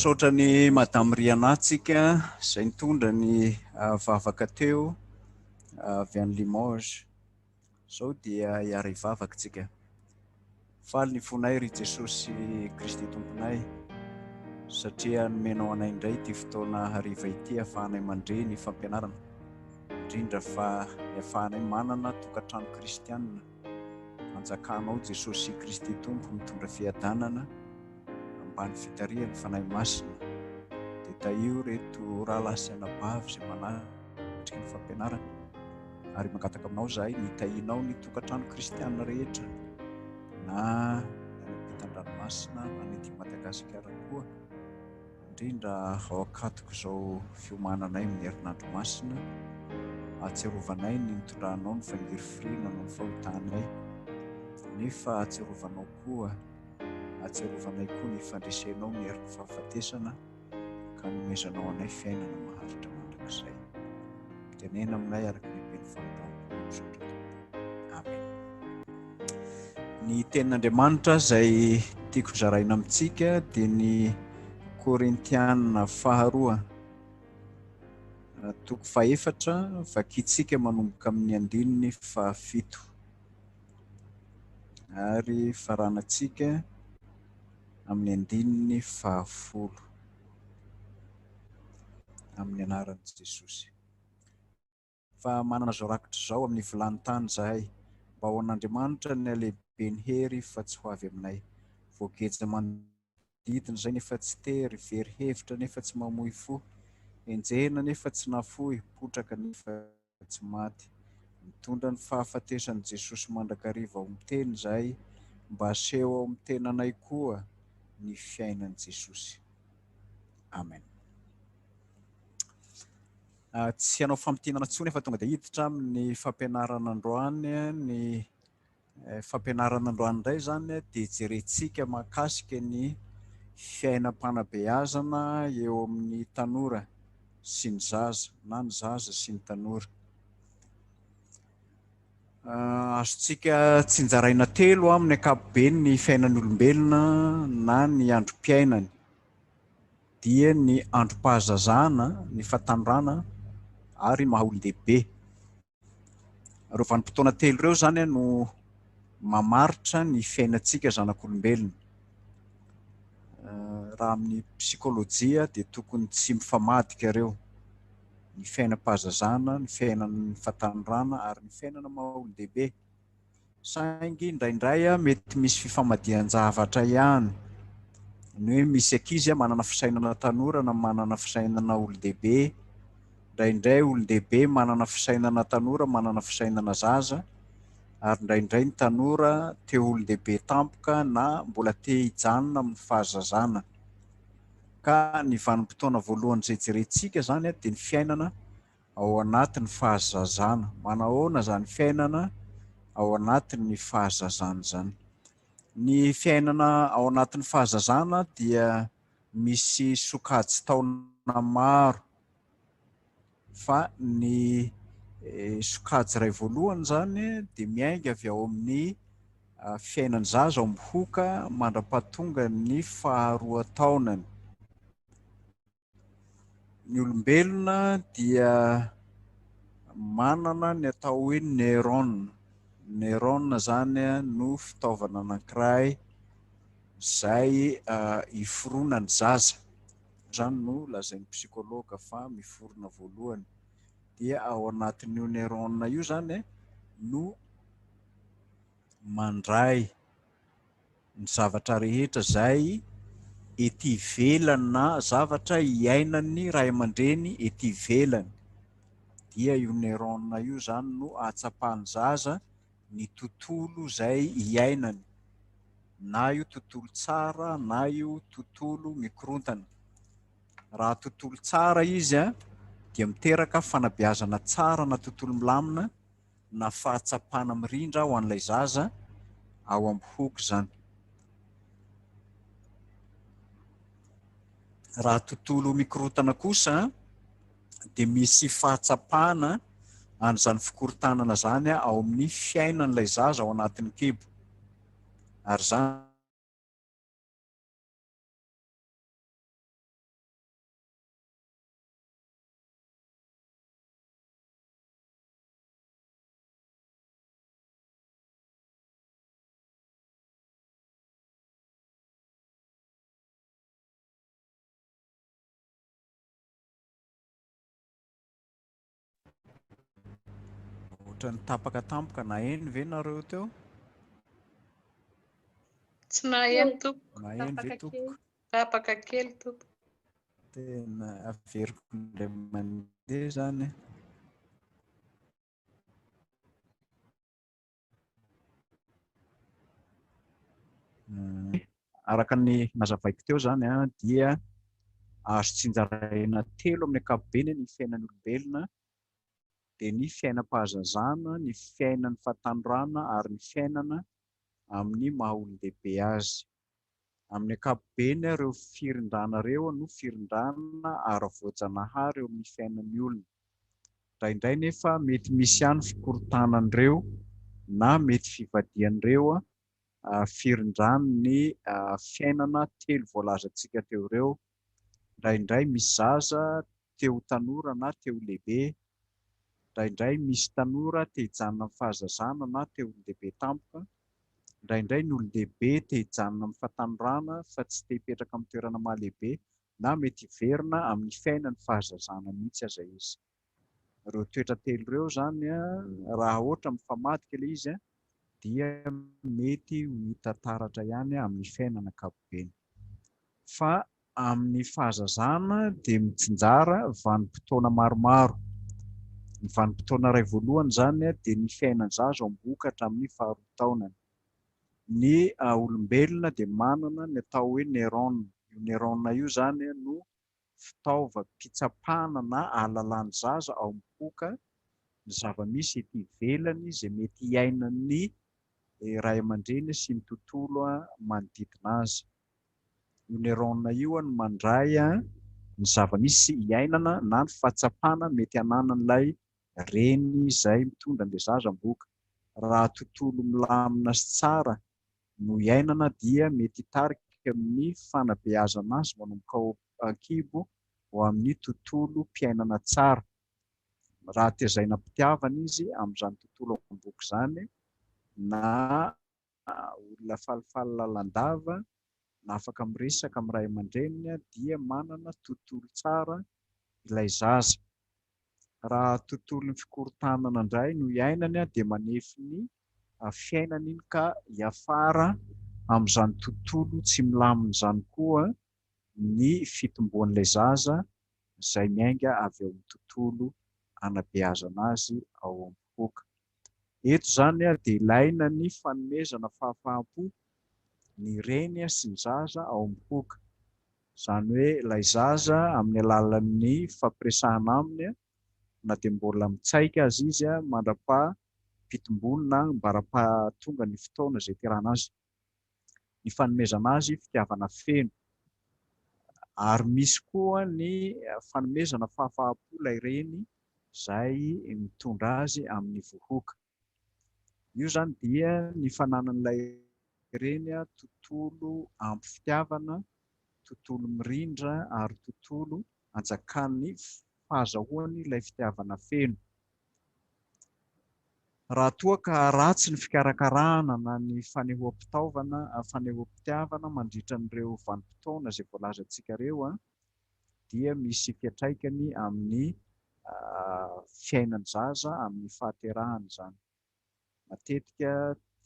Misaotra an'i Madame Riana tsika izay nitondra ny vavaka teo avy any Limoges. Izao dia hiara-hivavaka tsika. Faly ny fonay ry Jesosy Kristy Tomponay satria nomenao anay indray ity fotoana hariva ity ahafahanay mandre ny fampianarana, indrindra fa ny ahafahanay manana tokantrano kristianina anjakanao Jesosy Kristy Tompo mitondra fiadanana ambany fitarihan'ny Fanahy Masina. Dia tahio ireto rahalahy sy anabavy izay manatrika ny fampianarana. Ary mangataka aminao izahay ny hitahianao ny tokantrano kristiana rehetra na any ampitan-dranomasina na ny aty Madagasikara koa, indrindra ao ankatok'izao fiomananay amin'ny herinandro masina, ahatsiarovanay ny nitondranao ny fangirifiriana noho ny fahotanay, nefa ahatsiarovanao koa Ahatsiarovanay koa ny fandresenao ny herin'ny fahafatesana ka anomezanao anay fiainana maharitra mandrakizay. Mitenena aminay araka ny haben'ny famindram-ponao misaotra Tompo. Amen. Ny tenin'Andriamanitra izay tiako zaraina amintsika dia ny Korintiana faharoa toko fahefatra vakintsika manomboka amin'ny andininy fahafito. Ary faranantsika amin'ny andininy fahafolo. Amin'ny anaran'i Jesosy. Fa manana izao rakitra izao amin'ny vilany tany izahay, mba ho an'Andriamanitra ny halehiben'ny hery fa tsy ho avy aminay. Voageja manodidina izay nefa tsy tery, very hevitra nefa tsy mamoy fo, enjehina nefa tsy nafoy, potraka nefa tsy maty. Mitondra ny fahafatesan'i Jesosy mandrakariva ao amin'ny teny izahay mba aseho ao amin'ny tenanay koa ny fiainan'i Jesosy. Amen. Ah, tsy hanao famintinana intsony fa tonga dia hiditra amin'ny fampianarana androany ny Fampianarana androany indray izany dia jerentsika mahakasika ny fiainam-panabeazana eo amin'ny tanora sy ny zaza na ny zaza sy ny tanora. Azontsika tsinjaraina telo amin'ny ankapobeny ny fiainan'ny olombelona na ny androm-piainany dia ny androm-pahazazana, ny fahatanorana ary ny maha olon-dehibe. Ireo vanim-potoana telo ireo izany no mamaritra ny fiainantsika zanak'olombelona. Raha amin'ny psikolojia dia tokony tsy mifamadika ireo, ny fiainam-pahazazana, ny fiainan'ny fahatanorana ary ny fiainana maha olon-dehibe. Saingy indraindray mety misy fifamadihan-javatra ihany. Ny hoe misy ankizy manana fisainana tanora na manana fisainana olon-dehibe, indraindray olon-dehibe manana fisainana tanora manana fisainana zaza, ary indraindray ny tanora te ho olon-dehibe tampoka na mbola te hijanona amin'ny fahazazana. Ka ny vanim-potoana voalohany izay jerentsika izany dia ny fiainana ao anatin'ny fahazazana. Manahoana izany fiainana ao anatin'ny fahazazana izany? Ny fiainana ao anatin'ny fahazazana dia misy sokajin-taona maro fa ny sokajy iray voalohany izany dia miainga avy ao amin'ny fiainan'ny zaza ao am-bohoka mandra-pahatonga ny faharoa taonany. Ny olombelona dia manana ny atao hoe neurone. Neurone izany no fitaovana anankiray izay iforonan'ny zaza. Izany no lazain'ny psychologue fa miforona voalohany. Dia ao anatin'io neurone io izany no mandray ny zavatra rehetra izay ety ivelany na zavatra iainan'ny ray aman-dreny ety ivelany dia io neurone io izany no ahatsapan'ny zaza ny tontolo izay iainany na io tontolo tsara na io tontolo mikorontana. Raha tontolo tsara izy dia miteraka fanabeazana tsara na tontolo milamina na fahatsapana mirindra ho an'ilay zaza ao am-bohoka izany. Raha tontolo mikorontana kosa dia misy fahatsapana an'izany fikorontanana izany ao amin'ny fiainan'ilay zaza ao anatin'ny kibo. Ary izany. Ohatran'ny tapaka tampoka, naheno ve nareo teo? Tsy naheno tompoko. Naheno ve tompoko? Tapaka kely tompoko. Tena averiko indray mandeha izany. Araka ny nazavaiko teo izany dia azo tsinjaraina telo amin'ny ankapobeny ny fiainan'ny olombelona dia ny fiainam-pahazazana, ny fiainan'ny fahatanorana ary ny fiainana amin'ny maha olon-dehibe azy. Amin'ny ankapobeny ireo firindrana ireo no firindrana ara-voajanahary eo amin'ny fiainan'ny olona. Indraindray nefa mety misy ihany fikorontanan'ireo na mety fivadian'ireo firindran'ny fiainana telo voalazantsika teo ireo. Indraindray misy zaza te ho tanora na te ho lehibe. Indraindray misy tanora te hijanona amin'ny fahazazana na te ho olon-dehibe tampoka. Indraindray ny olon-dehibe te hijanona amin'ny fahatanorana fa tsy te hipetraka amin'ny toerana maha lehibe na mety hiverina amin'ny fiainan'ny fahazazana mihitsy aza izy. Ireo toetra telo ireo izany raha ohatra mifamadika ilay izy dia mety ho hita taratra ihany amin'ny fiainana ankapobeny. Fa amin'ny fahazazana dia mitsinjara vanim-potoana maromaro. Ny vanim-potoana iray voalohany izany dia ny fiainan'ny zaza ao am-bohoka hatramin'ny faharoa taonany. Ny olombelona dia manana ny atao hoe neurone. Io neurone io izany no fitaovam-pitsapana na ahalalan'ny zaza ao am-bohoka ny zava-misy ety ivelany izay mety hiainan'ny ray aman-dreny sy ny tontolo manodidina azy. Io neurone io no mandray ny zava-misy iainana na ny fahatsapana mety ananan'ilay reny izay mitondra an'ilay zaza am-bohoka. Raha tontolo milamina sy tsara no iainana dia mety hitarika amin'ny fanabeazana azy manomboka ao an-kibo ho amin'ny tontolom-piainana tsara. Raha tezaina am-pitiavana izy amin'izany tontolo am-bohoka izany na olona falifaly lalandava na afaka miresaka amin'ny ray aman-dreniny dia manana tontolo tsara ilay zaza. Raha tontolon'ny fikorontanana indray no iainany dia manefy ny fiainany iny ka hiafara amin'izany tontolo tsy milamina izany koa ny fitomboan'ilay zaza izay miainga avy ao amin'ny tontolo anabeazana azy ao am-bohoka. Eto izany dia ilaina ny fanomezana fahafaham-po ny reny sy ny zaza ao am-bohoka. Izany hoe ilay zaza amin'ny alalan'ny fampiresahana aminy na dia mbola mitsaika aza izy mandra-pahapitombony na ambara-pahatonga ny fotoana izay iterahana azy. Ny fanomezana azy fitiavana feno. Ary misy koa ny fanomezana fahafaham-po ilay reny izay mitondra azy amin'ny vohoka. Io izany dia ny fananan'ilay reny tontolo ampy fitiavana, tontolo mirindra ary tontolo anjakan'ny fahazahoany ilay fitiavana feno. Raha toa ka ratsy ny fikarakarana na ny fanehoam-pitaovana, fanehoam-pitiavana mandritra an'ireo vanim-potoana izay voalazantsika ireo dia misy fiantraikany amin'ny fiainan'ny zaza amin'ny fahaterahany izany. Matetika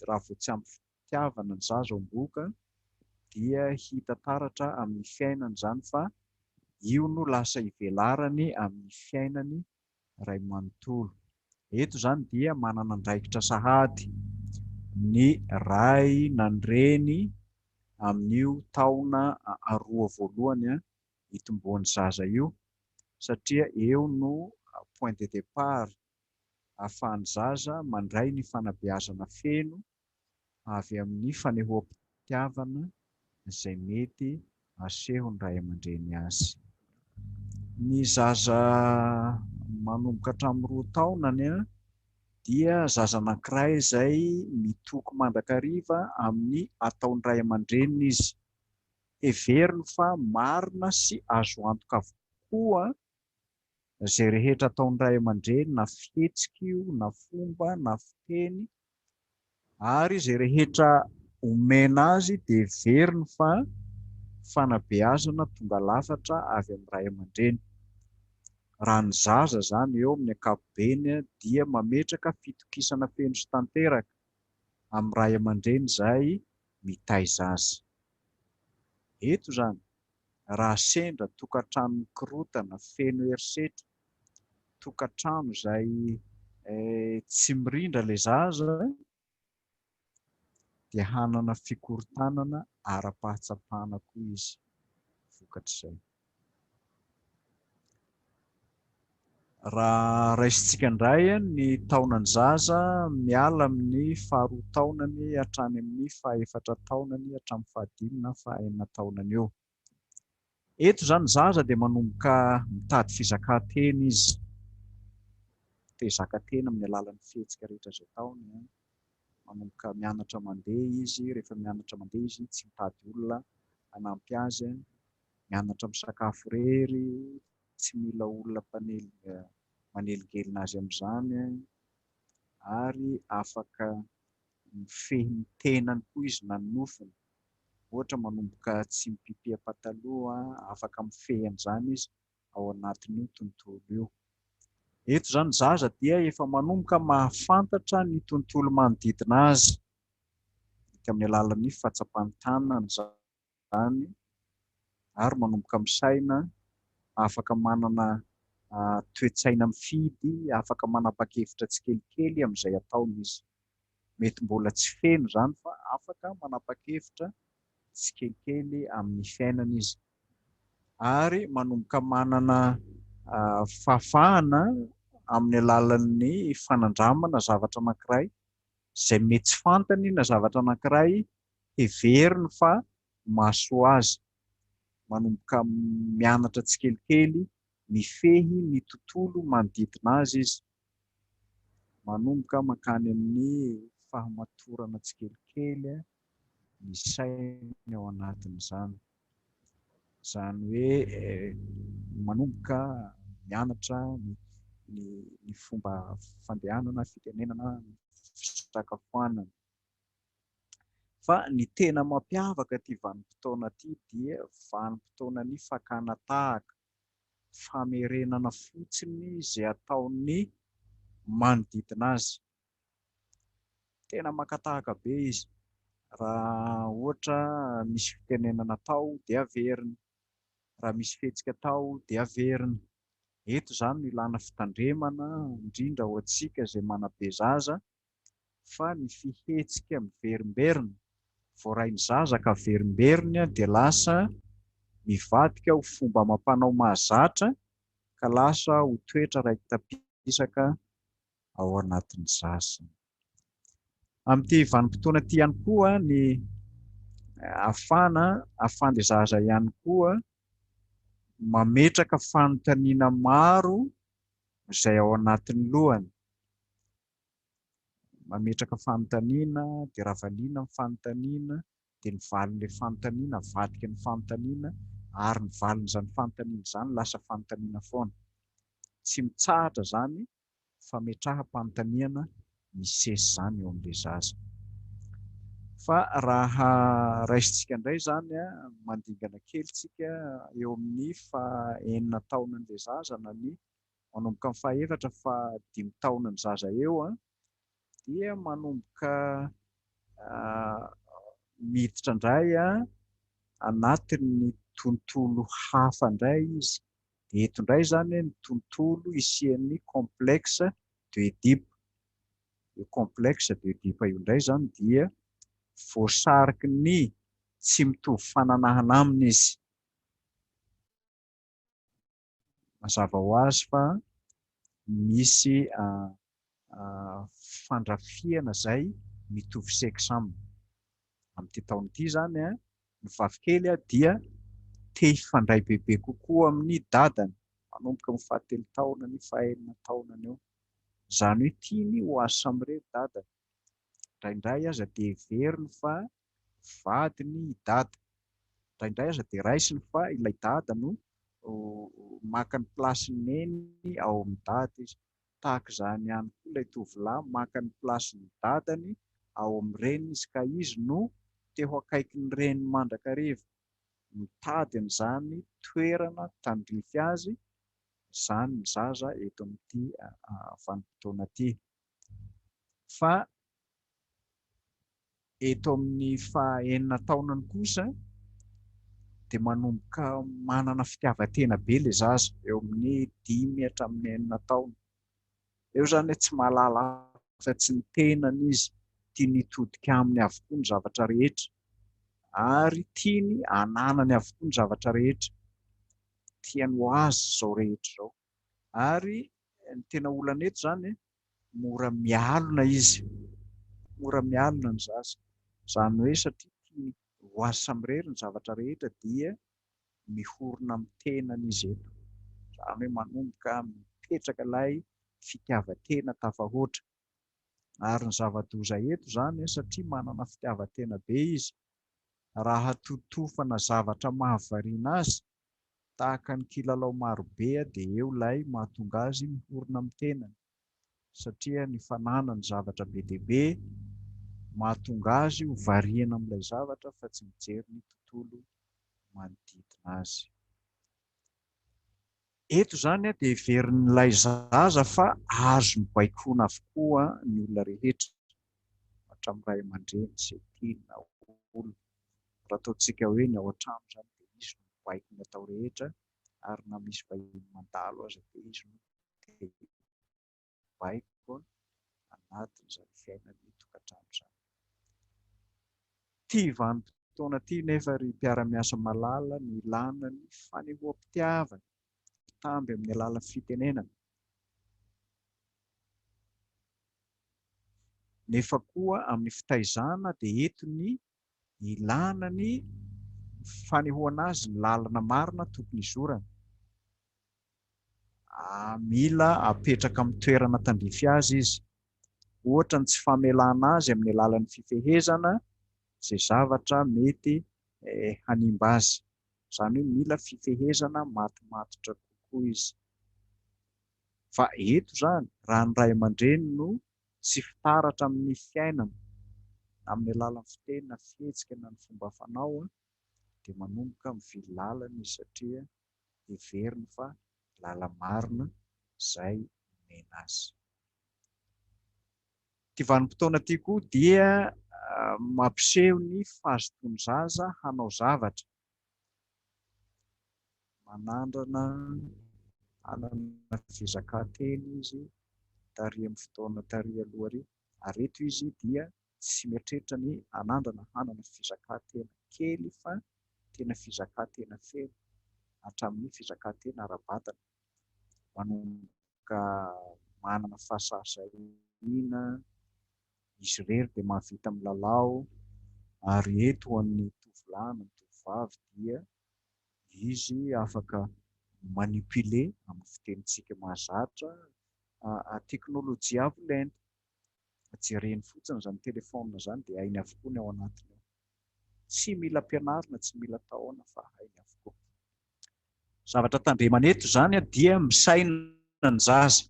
raha vao tsy ampy fitiavana ny zaza ao am-bohoka dia hita taratra amin'ny fiainany izany fa io no lasa ivelarany amin'ny fiainany iray manontolo. Eto izany dia manana andraikitra sahady ny ray na ny reny amin'io taona roa voalohany hitomboan'ny zaza io satria eo no point de départ ahafahan'ny zaza mandray ny fanabeazana feno avy amin'ny fanehoam-pitiavana izay mety asehon'ny ray aman-dreny azy. Ny zaza manomboka hatramin'ny 2 taonany dia zaza anankiray izay mitoky mandrakariva amin'ny ataon'ny ray aman-dreniny izy. Heveriny fa marina sy azo antoka avokoa izay rehetra ataon'ny ray aman-dreny, na fihetsika io, na fomba, na fiteny, ary izay rehetra omena azy dia heveriny fa fanabeazana tonga lafatra avy amin'ny ray aman-dreny. Raha ny zaza izany eo amin'ny ankapobeny dia mametraka fitokisana feno sy tanteraka amin'ny ray aman-dreny izay mitaiza azy. Eto izany, raha sendra tokantrano mikorotana, feno herisetra, tokantrano izay tsy mirindra ilay zaza, dia hanana fikorontanana ara-pahatsapana koa izy vokatr'izay. Raha raisintsika indray ny taonan'ny zaza miala amin'ny faharoa taonany hatrany amin'ny fahaefatra taonany hatramin'ny fahadimy na fahaenina taonany eo. Eto izany ny zaza dia manomboka mitady fizakan-tena izy. Te hizaka tena amin'ny alalan'ny fihetsika rehetra izay ataony. Manomboka mianatra mandeha izy, rehefa mianatra mandeha izy tsy mitady olona hanampy azy. Mianatra misakafo irery, tsy mila olona manelingelina azy amin'izany ary afaka mifehy ny tenany koa izy na ny nofony. Ohatra manomboka tsy mipipia pataloha, afaka mifehy an'izany izy ao anatin'io tontolo io. Eto izany ny zaza dia efa manomboka mahafantatra ny tontolo manodidina azy, mety amin'ny alalan'ny fahatsapan'ny tanany izany, ary manomboka misaina, afaka manana toe-tsaina mifidy, afaka manapa-kevitra tsikelikely amin'izay ataony izy. Mety mbola tsy feno izany fa afaka manapa-kevitra tsikelikely amin'ny fiainana izy. Ary manomboka manana fahafahana amin'ny alalan'ny fanandramana zavatra anankiray izay mety tsy fantany na zavatra anankiray heveriny fa mahasoa azy. Manomboka mianatra tsikelikely mifehy ny tontolo manodidina azy izy. Manomboka mankany amin'ny fahamatorana tsikelikely ny sainy ao anatin'izany. Izany hoe manomboka mianatra ny fomba fandehanana, fitenenana, fisakafoanana. Fa ny tena mampiavaka ity vanim-potoana ity dia vanim-potoanan'ny fakana tahaka, famerenana fotsiny izay ataon'ny manodidina azy. Tena maka tahaka be izy. Raha ohatra misy fitenenana atao dia averiny, raha misy fihetsika atao dia averiny. Eto izany no ilana fitandremana, indrindra ho antsika izay manabe zaza, fa ny fihetsika miverimberina, voarain'ny zaza ka averimberiny dia lasa mivadika ho fomba amam-panao mahazatra ka lasa ho toetra raiki-tapisaka ao anatin'ny zaza. Amin'ity vanim-potoana ity ihany koa ny ahafahana ahafahan'ilay zaza ihany koa mametraka fanontaniana maro izay ao anatin'ny lohany. Mametraka fanontaniana dia raha valiana ny fanontaniana dia ny valin'ilay fanontaniana avadika ny fanontaniana ary ny valin'izany fanontaniana izany lasa fanontaniana foana. Tsy mitsahatra izany fametraham-panontaniana misesy izany eo amin'ilay zaza. Fa raha raisintsika indray izany, mandingana kely tsika eo amin'ny faha-enina taonan'ilay zaza na ny manomboka amin'ny faha-efatra faha-dimy taonan'ny zaza eo, dia manomboka miditra indray anatin'ny tontolo hafa indray izy. Dia eto indray izany ny tontolo isian'ny complexe d'Oedipe. Io complexe d'Oedipe io indray izany dia voasariky ny tsy mitovy fananahana aminy izy. Mazava ho azy fa misy fandrafiana izay mitovy sexe aminy. Amin'ity taona ity izany, ny vavikely dia te hifandray bebe kokoa amin'ny dadany, manomboka amin'ny fahatelo taonany, fahenina taonany eo. Izany hoe tiany ho azy samirery dadany. Indraindray aza dia heveriny fa vadiny i dada. Indraindray aza dia raisiny fa ilay dada no maka ny place-n'i neny ao amin'ny dada izy. Tahaka izany ihany koa ilay tovolahy maka ny place-n'ny dadany ao amin'ny reniny izy ka izy no te ho akaikin'ny reniny mandrakariva, mitady an'izany toerana tandrify azy. izany ny zaza eto amin'ity vanim-potoana ity. Fa eto amin'ny faha-enina taonany kosa dia manomboka manana fitiavan-tena be ilay zaza, eo amin'ny 5 hatramin'ny 6 taona. Eo izany hoe tsy mahalala afa-tsy ny tenany izy, tiany hitodika aminy avokoa ny zavatra rehetra ary tiany hananany avokoa ny zavatra rehetra, tiany ho azy izao rehetra izao. Ary ny tena olana eto izany, mora mialona izy, mora mialona ny zaza. Izany hoe satria tiany ho azy samirery ny zavatra rehetra dia mihorona amin'ny tenany izy eto. Izany hoe manomboka mipetraka ilay fitiavan-tena tafahoatra. Ary ny zava-doza eto izany, satria manana fitiavan-tena be izy, raha totofana zavatra mahavariana azy, tahaka ny kilalao marobe dia eo ilay mahatonga azy mihorona amin'ny tenany, satria ny fananany zavatra be dia be mahatonga azy ho variana amin'ilay zavatra fa tsy mijery ny tontolo manodidina azy. Eto izany dia heverin'ilay zaza fa azony baikoana avokoa ny olona rehetra, hatramin'ny ray aman-dreny izay tiany na olona. Raha ataontsika hoe ny ao an-trano izany dia izy no mibaiko ny atao rehetra ary na misy vahiny mandalo aza dia izy no te hibaiko anatin'izany fiainan'ny tokantrano izany. Ity vanim-potoana ity nefa ry mpiara-miasa malala no ilana ny fanehoam-pitiavana, mpitamby amin'ny alalan'ny fitenenana. Nefa koa amin'ny fitaizana dia eto ny ilana ny fanehoana azy ny lalana marina tokony hizorana. Mila apetraka amin'ny toerana tandrify azy izy. Ohatra ny tsy famelana azy amin'ny alalan'ny fifehezana izay zavatra mety hanimba azy. Izany hoe mila fifehezana matomatotra kokoa izy. Fa eto izany, raha ny ray aman-dreny no tsy fitaratra amin'ny fiainana, na amin'ny alalan'ny fiteny na fihetsika na ny fomba fanao, dia manomboka mivily lalana izy satria heveriny fa lala-marina izay nomena azy. Ity vanim-potoana ity koa dia mampiseho ny fahazotoan'ny zaza hanao zavatra. Manandrana hanana fizakan-tena izy tary amin'ny fotoana tary aloha ary. Ary eto izy dia tsy mieritreritra ny hanandrana hanana fizakan-tena kely fa tena fizakan-tena feno hatramin'ny fizakan-tena ara-batana. Manomboka manana fahasahisahiana izy irery dia mahavita milalao, ary eto ho an'ny tovolahy na ny tovovavy dia izy afaka mi-manipuler amin'ny fitenintsika mahazatra teknolojia avo lenta. Jereny fotsiny izany telefaonina izany dia hainy avokoa ny ao anatiny ao. Tsy mila ampianarina, tsy mila taona fa hainy avokoa. Zavatra tandremana eto izany dia misaina ny zaza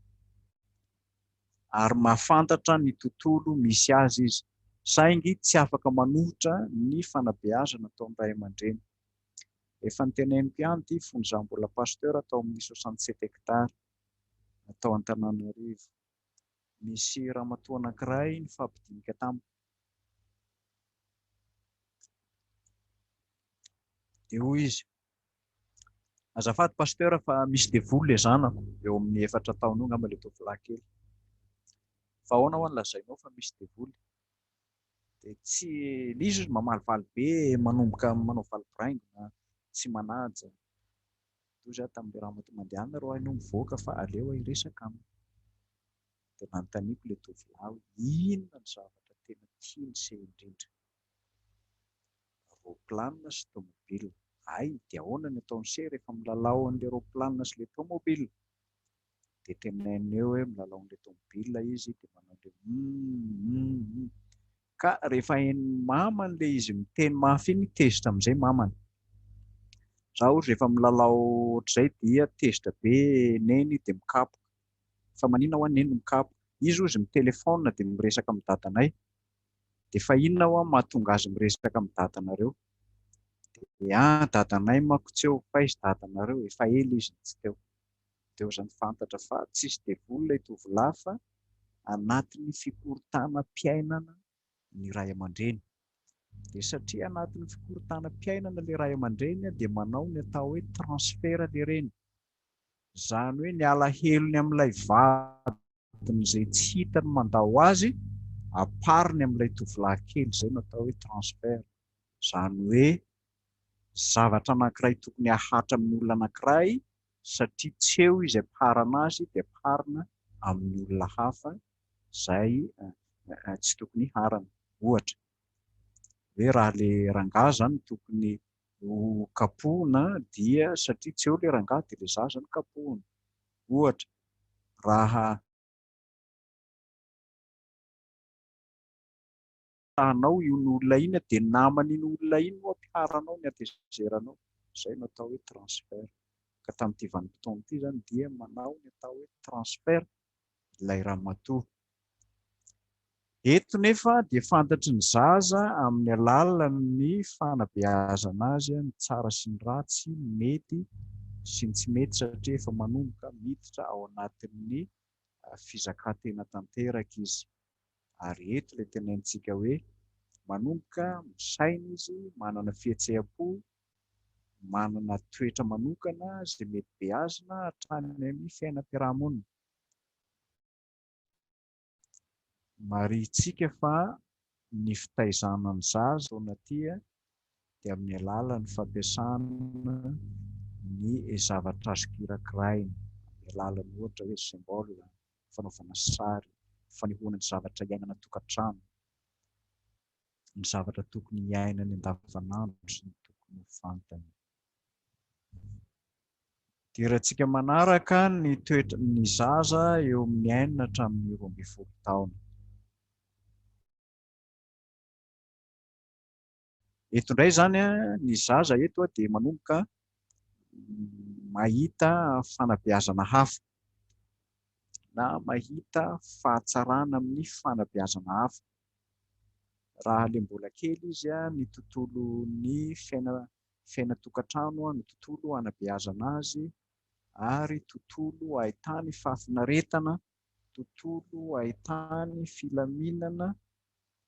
ary mahafantatra ny tontolo misy azy izy, saingy tsy afaka manohitra ny fanabeazana ataon'ny ray aman-dreny. Efa noteneniko ihany ity fony izaho mbola pasteur tao amin'ny 67 hectares tao Antananarivo. Nisy ramatoa anankiray nifampidinika tamiko. Dia hoy izy, azafady pasteur fa misy devoly ilay zanako, eo amin'ny 4 taona eo angamba ilay tovolahy kely. Fa ahoana ho'a no lazainao fa misy devoly? Dia tsy, ilay izy mamalivaly be, manomboka manao valy boraingina, tsy manaja. Toy izaho tamin'ilay ramatoa mandehana ro aho mivoaka fa aleo aho hiresaka aminy. Dia nanontaniako ilay tovolahy hoe inona ny zavatra tena tiany se indrindra? Roplanina sy tomobila. Hay, dia ahoana ny ataon'i se rehefa milalao an'ilay roplanina sy ilay tomobila? Dia teneniny eo hoe milalao an'ilay tomobila izy dia manao an'ilay hum hum hum. Ka rehefa henon'ny mamany ilay izy miteny mafy iny, tezitra amin'izay mamany. Izaho ozy rehefa milalao ohatr'izay dia tezitra be neny dia mikapoka. Fa maninona hoa neny no mikapoka? Izy ozy mitelefaonina dia miresaka amin'ny dadanay. Dia fa inona hoa mahatonga azy miresaka amin'ny dadanareo? Dia ah, dadanay manko tsy eo, fa izy dadanareo, efa ela izy no tsy teo. Teo izany fantatra fa tsisy devoly ilay tovolahy fa anatin'ny fikorontanam-piainana ny ray aman-dreny. Dia satria anatin'ny fikorontanam-piainana ilay ray aman-dreny dia manao ny atao hoe transfert ilay reny. Izany hoe ny alahelony amin'ilay vadiny izay tsy hitany mandao azy, ampariny amin'ilay tovolahy kely, izay no atao hoe transfert. Izany hoe zavatra anankiray tokony ahatra amin'ny olona anankiray satria tsy eo izy ampiharana azy dia ampiharina amin'ny olona hafa izay tsy tokony hiharana. Ohatra hoe raha ilay rangahy izany no tokony ho kapohina dia satria tsy eo ilay rangahy dia ilay zaza no kapohina. Ohatra raha anao iny olona iny dia naman'iny olona iny no ampiharanao ny hatezeranao. Izay no atao hoe transfert. Ka tamin'ity vanim-potoana ity izany dia manao ny atao hoe transfert ilay ramatoa. Eto nefa dia fantatry ny zaza amin'ny alalan'ny fanabeazana azy ny tsara sy ny ratsy, ny mety sy ny tsy mety satria efa manomboka miditra ao anatin'ny fizakan-tena tanteraka izy. Ary eto ilay tenenintsika hoe manomboka misaina izy, manana fihetseham-po, manana toetra manokana izay mety beazina hatrany amin'ny fiainam-piarahamonina. Marihintsika fa ny fitaizana ny zaza taona aty dia amin'ny alalan'ny fampiasana ny zavatra azo kirakiraina, amin'ny alalan'ny ohatra hoe symbole, fanaovana sary, fanehoana ny zavatra iainana an-tokantrano, ny zavatra tokony hiainany andavanandro sy ny tokony ho fantany. Idirantsika manaraka ny toetra ny zaza eo amin'ny enina hatramin'ny 12 taona. Eto indray izany ny zaza eto dia manomboka mahita fanabeazana hafa na mahita fahatsarana amin'ny fanabeazana hafa. Raha ilay mbola kely izy, ny tontolon'ny fiainan-tokantrano no tontolo hanabeazana azy ary tontolo ahitany fahafinaretana, tontolo ahitany filaminana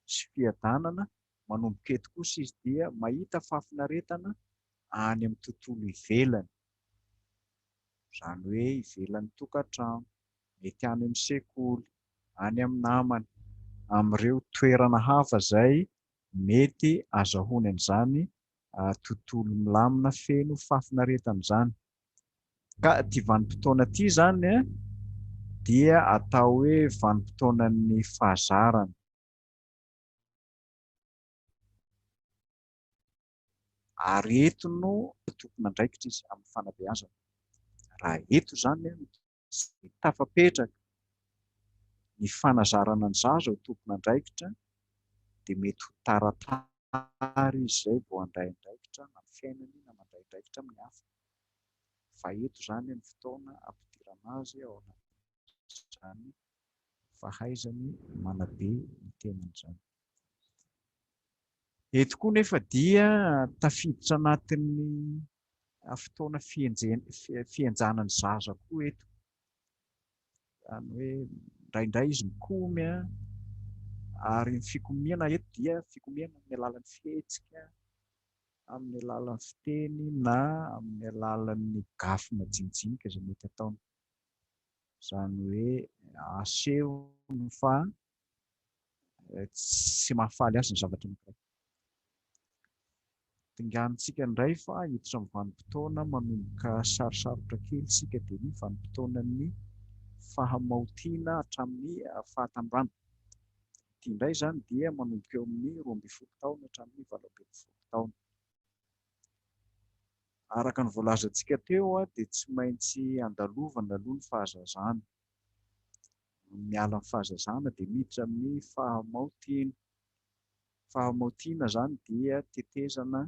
sy fiadanana. Manomboka eto kosa izy dia mahita fahafinaretana any amin'ny tontolo ivelany, izany hoe ivelan'ny tokantrano, mety any amin'ny sekoly, any amin'ny namany, amin'ireo toerana hafa izay mety azahoany an'izany tontolo milamina feno fahafinaretana izany. Ka ity vanim-potoana ity izany dia atao hoe vanim-potoanan'ny fahazarana. Ary eto no tompon'andraikitra izy amin'ny fanabeazana. Raha eto izany no tsy tafapetraka ny fanazarana ny zaza ho tompon'andraikitra dia mety ho taratara izy izay vao handray andraikitra na amin'ny fiainany na mandray andraikitra amin'ny hafa. Fa eto izany ny fotoana ampidirana azy ao anatin'izany fahaizany manabe ny tenany izany. Eto koa nefa dia tafiditra anatin'ny fotoana fihenjanan'ny zaza koa eto. Izany hoe indraindray izy mikomy, ary ny fikomiana eto dia fikomiana amin'ny alalan'ny fihetsika, amin'ny alalan'ny fiteny na amin'ny alalan'ny gafy majinijinika izay mety ataony. Izany hoe asehony fa tsy mahafaly azy ny zavatra anankiray. Dinganintsika indray fa hiditra amin'ny vanim-potoana manomboka sarosarotra kely isika dia ny vanim-potoanan'ny fahamaotiana hatramin'ny fahatanorana. Ity indray izany dia manomboka eo amin'ny 12 taona hatramin'ny 18 taona. Araka ny voalazantsika teo dia tsy maintsy andalovana aloha ny fahazazana. Miala amin'ny fahazazana dia miditra amin'ny fahamaotiana. Fahamaotiana izany dia tetezana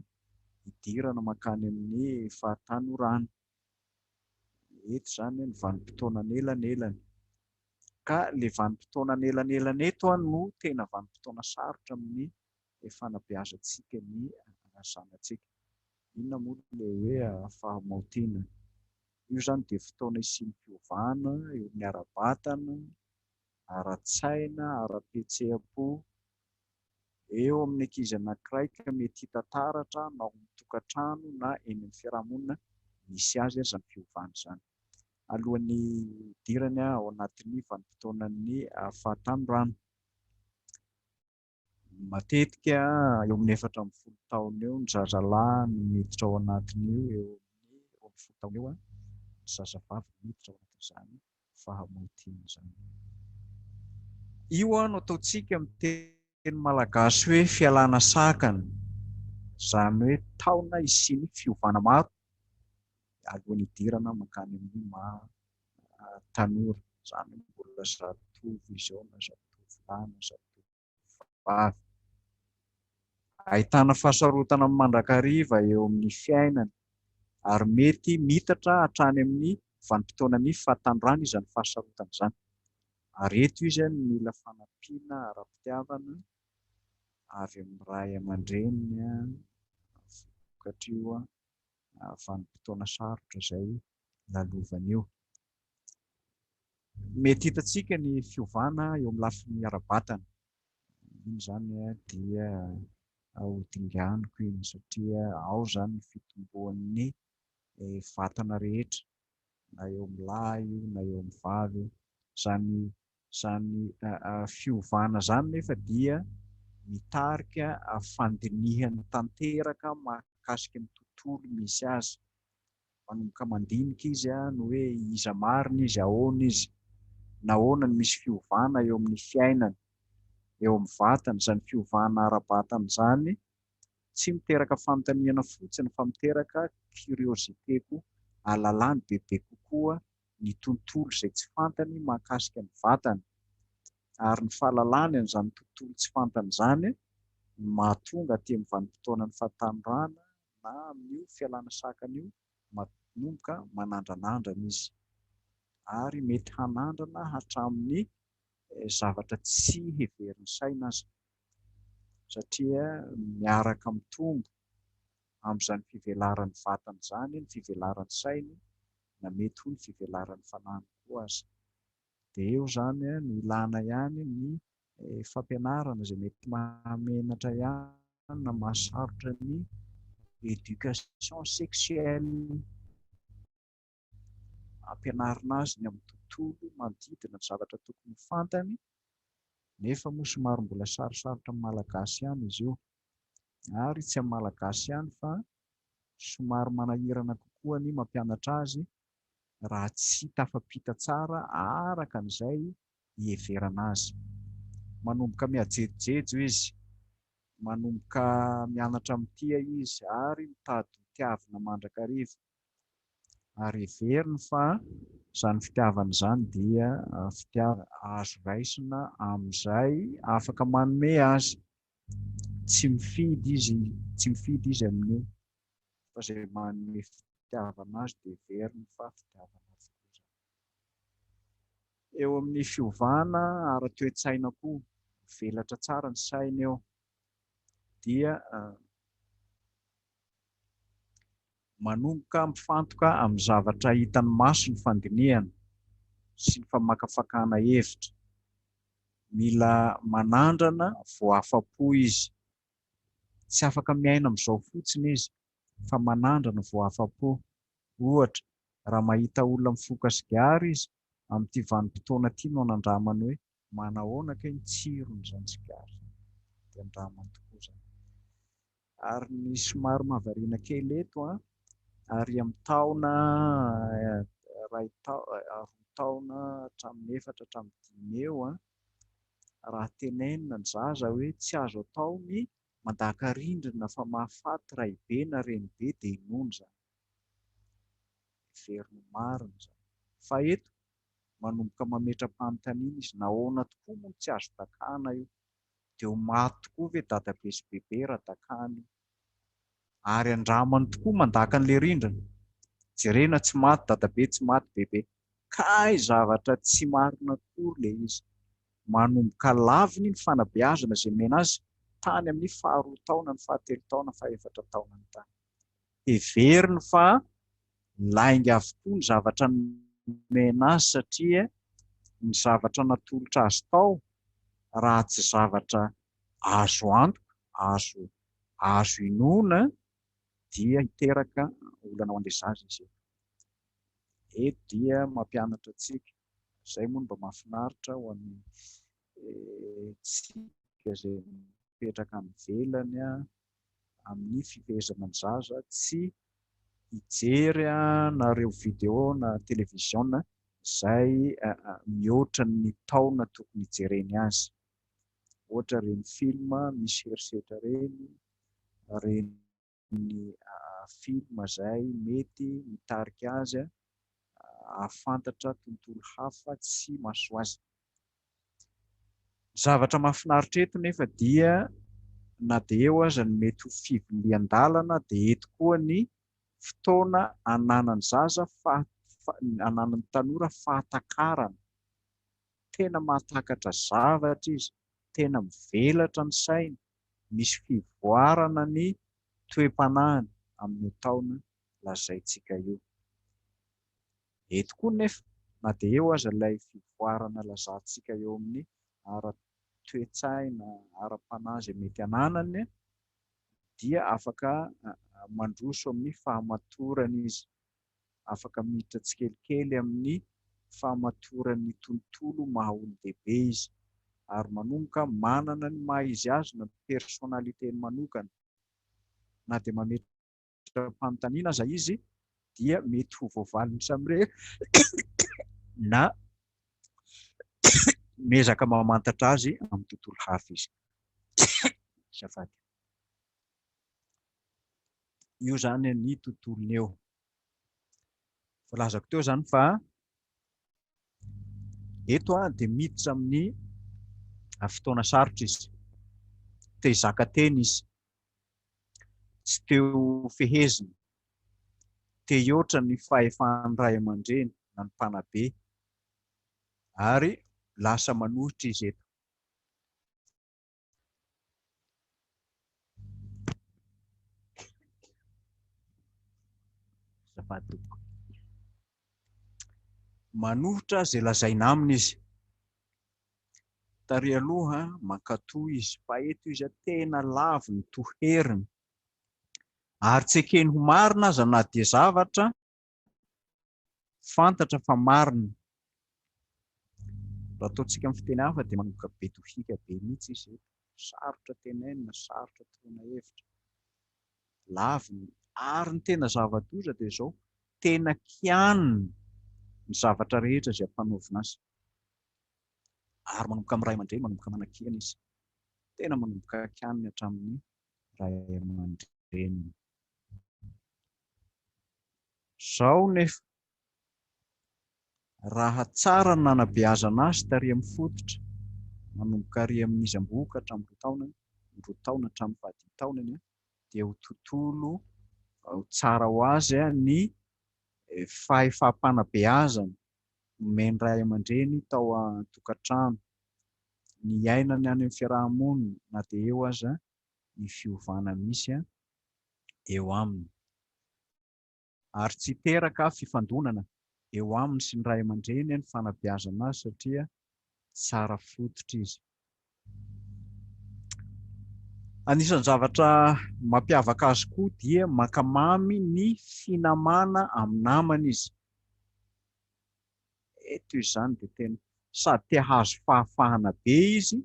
hidirana mankany amin'ny fahatanorana. Eto izany ny vanim-potoana anelanelany. Ka ilay vanim-potoana anelanelany eto no tena vanim-potoana sarotra amin'ny fanabeazantsika ny zanatsika. Inona moa ilay hoe fahamaotiana? Io izany dia fotoana hisian'ny fiovana eo amin'ny ara-batana, ara-tsaina, ara-pihetseham-po eo amin'ny ankizy anankiray ka mety hita taratra na ao amin'ny tokantrano na eny amin'ny fiarahamonina misy azy izany fiovana izany. Alohan'ny hidirany ao anatin'ny vanim-potoanan'ny fahatanorana. Matetika eo amin'ny 14 taona eo ny zazalahy no miditra ao anatin'io, eo amin'ny 12 taona eo ny zazavavy no miditra ao anatin'izany fahamaotiana izany. Io no ataontsika amin'ny teny malagasy hoe fialana sakana, izany hoe taona hisian'ny fiovana maro alohan'ny hidirana mankany amin'ny maha tanora, izany hoe mbola zatovo izy eo na zatovolahy na zatovovavy. Ahitana fahasarotana mandrakariva eo amin'ny fiainany ary mety miitatra hatrany amin'ny vanim-potoanan'ny fahatanorana izany fahasarotana izany. Ary eto izy no mila fanampiana ara-pitiavana avy amin'ny ray aman-dreniny vokatr'io vanim-potoana sarotra izay lalovany io. Mety hitantsika ny fiovana eo amin'ny lafiny ara-batana. Iny izany dia ho dinganiko iny satria ao izany ny fitomboan'ny vatana rehetra, na eo amin'ny lahy io na eo amin'ny vavy io. Izany izany fiovana izany nefa dia mitarika fandinihana tanteraka mahakasika ny tontolo misy azy. Manomboka mandinika izy ny hoe iza marina izy, ahoana izy, nahoana no misy fiovana eo amin'ny fiainany, eo amin'ny vatany. Izany fiovana ara-batana izany tsy miteraka fanontaniana fotsiny fa miteraka curiosité koa, ahalalany bebe kokoa ny tontolo izay tsy fantany mahakasika ny vatany. Ary ny fahalalany an'izany tontolo tsy fantany izany no mahatonga aty amin'ny vanim-potoanan'ny fahatanorana na amin'io fialana sakana io manomboka manandranandrana izy ary mety hanandrana hatramin'ny zavatra tsy heverin'ny saina aza satria miaraka mitombo amin'izany fivelaran'ny vatana izany ny fivelaran'ny sainy na mety ho ny fivelaran'ny fanahiny koa aza. Dia eo izany no ilana ihany ny fampianarana izay mety mahamenatra ihany na mahasarotra ny éducation sexuelle. Ampianarina azy ny amin'ny tontolo manodidina ny zavatra tokony ho fantany, nefa moa somary mbola sarosarotra amin'ny Malagasy ihany izy io. Ary tsy amin'ny Malagasy ihany fa somary manahirana kokoa ny mampianatra azy raha tsy tafapita tsara araka an'izay iheverana azy. Manomboka mihajejojejo izy, manomboka mianatra mitia izy ary mitady ho tiavina mandrakariva. Ary heveriny fa izany fitiavana izany dia fitiavana azo raisina amin'izay afaka manome azy. Tsy mifidy izy, tsy mifidy izy amin'io fa izay manome fitiavana azy dia heveriny fa fitiavana avokoa izany. Eo amin'ny fiovana ara-toe-tsaina koa, mivelatra tsara ny saina eo dia manomboka mifantoka amin'ny zavatra hitan'ny maso ny fandinihana sy ny famakafakana hevitra. Mila manandrana vao afa-po izy. Tsy afaka miaina amin'izao fotsiny izy fa manandrana vao afa-po. Ohatra, raha mahita olona mifoka sigara izy, amin'ity vanim-potoana ity no anandramany hoe manahoana kay ny tsiron'izany sigara izany. Dia andramany tokoa izany. Ary ny somary mahavariana kely eto an, ary amin'ny taona iray roa taona hatramin'ny efatra hatramin'ny dimy eo an, raha tenenina ny zaza hoe tsy azo atao ny mandaka rindrina fa mahafaty raibe na renibe dia inoana izany. Heveriny ho marina izany. Fa eto manomboka mametra-panontaniana izy, nahoana tokoa moa no tsy azo dakana io? Dia ho maty tokoa ve dadabe sy bebe raha dakana io? Ary andramany tokoa mandaka an'ilay rindrina. Jerena tsy maty dadabe, tsy maty bebe. Kay zavatra tsy marina akory ilay izy. Manomboka laviny ny fanabeazana izay nomena azy tany amin'ny faharoa taonany, fahatelo taona, fahefatra taonany tany. Heveriny fa Lainga avokoa ny zavatra nomena azy satria ny zavatra natolotra azy tao raha tsy zavatra azo antoka, azo azo inoana dia hiteraka olana ho an'ilay zaza izy eto. Eto dia mampianatra antsika, izay moa no mba mahafinaritra ho an'ny tsika izay mipetraka any ivelany amin'ny fifehezana ny zaza tsy hijery nareo video na television izay mihoatra ny taona tokony hijereny azy. Ohatra ireny film misy herisetra ireny, ireny film izay mety mitarika azy hahafantatra tontolo hafa tsy mahasoa azy. Ny zavatra mahafinaritra eto nefa dia na dia eo aza ny mety ho fivilian-dalana dia eto koa ny fotoana ananan'ny zaza ananan'ny tanora fahatakarana. Tena mahatakatra zavatra izy, tena mivelatra ny sainy, misy fivoarana ny toe-panahiny amin'io taona lazaintsika io. Eto koa nefa, na dia eo aza ilay fivoarana lazantsika eo amin'ny ara-toe-tsaina, ara-panahy izay mety ananany, dia afaka mandroso amin'ny fahamatorana izy, afaka miditra tsikelikely amin'ny fahamatoran'ny tontolo maha olon-dehibe izy, ary manomboka manana ny maha izy azy na personnalité-ny manokana. Na dia mametra-panontaniana aza izy dia mety ho voavaliny samirery na miezaka mamantatra azy amin'ny tontolo hafa izy. Azafady. Io izany ny tontolony eo. Voalazako teo izany fa eto dia miditra amin'ny fotoana sarotra izy. Te hizaka tena izy. Tsy te ho fehezina. Te hihoatra ny fahefan'ny ray aman-dreny na ny mpanabe. Ary lasa manohitra izy eto. Azafady tompoko. Manohitra izay lazaina aminy izy. Tary aloha mankatò izy, fa eto izy tena laviny, toheriny. Ary tsy ekeny ho marina aza na dia zavatra fantatra fa marina. Raha ataontsika amin'ny fiteny hafa dia manomboka be tohika be mihitsy izy eto. Sarotra tenenina, sarotra toroana hevitra. Laviny. Ary ny tena zava-doza dia izao, tena kianiny ny zavatra rehetra izay ampanaovina azy. Ary manomboka amin'ny ray aman-dreny, manomboka manakiana izy. Tena manomboka kianiny hatramin'ny ray aman-dreniny. Izao nefa, raha tsara ny nanabeazana azy tary amin'ny fototra, manomboka ary amin'izy ambohoka hatramin'ny roa taonany, ny roa taona hatramin'ny fahadimy taonany, dia ho tontolo tsara ho azy ny fahefam-panabeazana nomen'ny ray aman-dreny tao an-tokantrano, ny iainany any amin'ny fiaraha-monina na dia eo aza ny fiovana misy eo aminy. Ary tsy hiteraka fifandonana eo aminy sy ny ray aman-dreny ny fanabeazana azy satria tsara fototra izy. Anisan'ny zavatra mampiavaka azy koa dia mankamamy ny finamana amin'ny namany izy. Eto izy izany dia tena sady te hahazo fahafahana be izy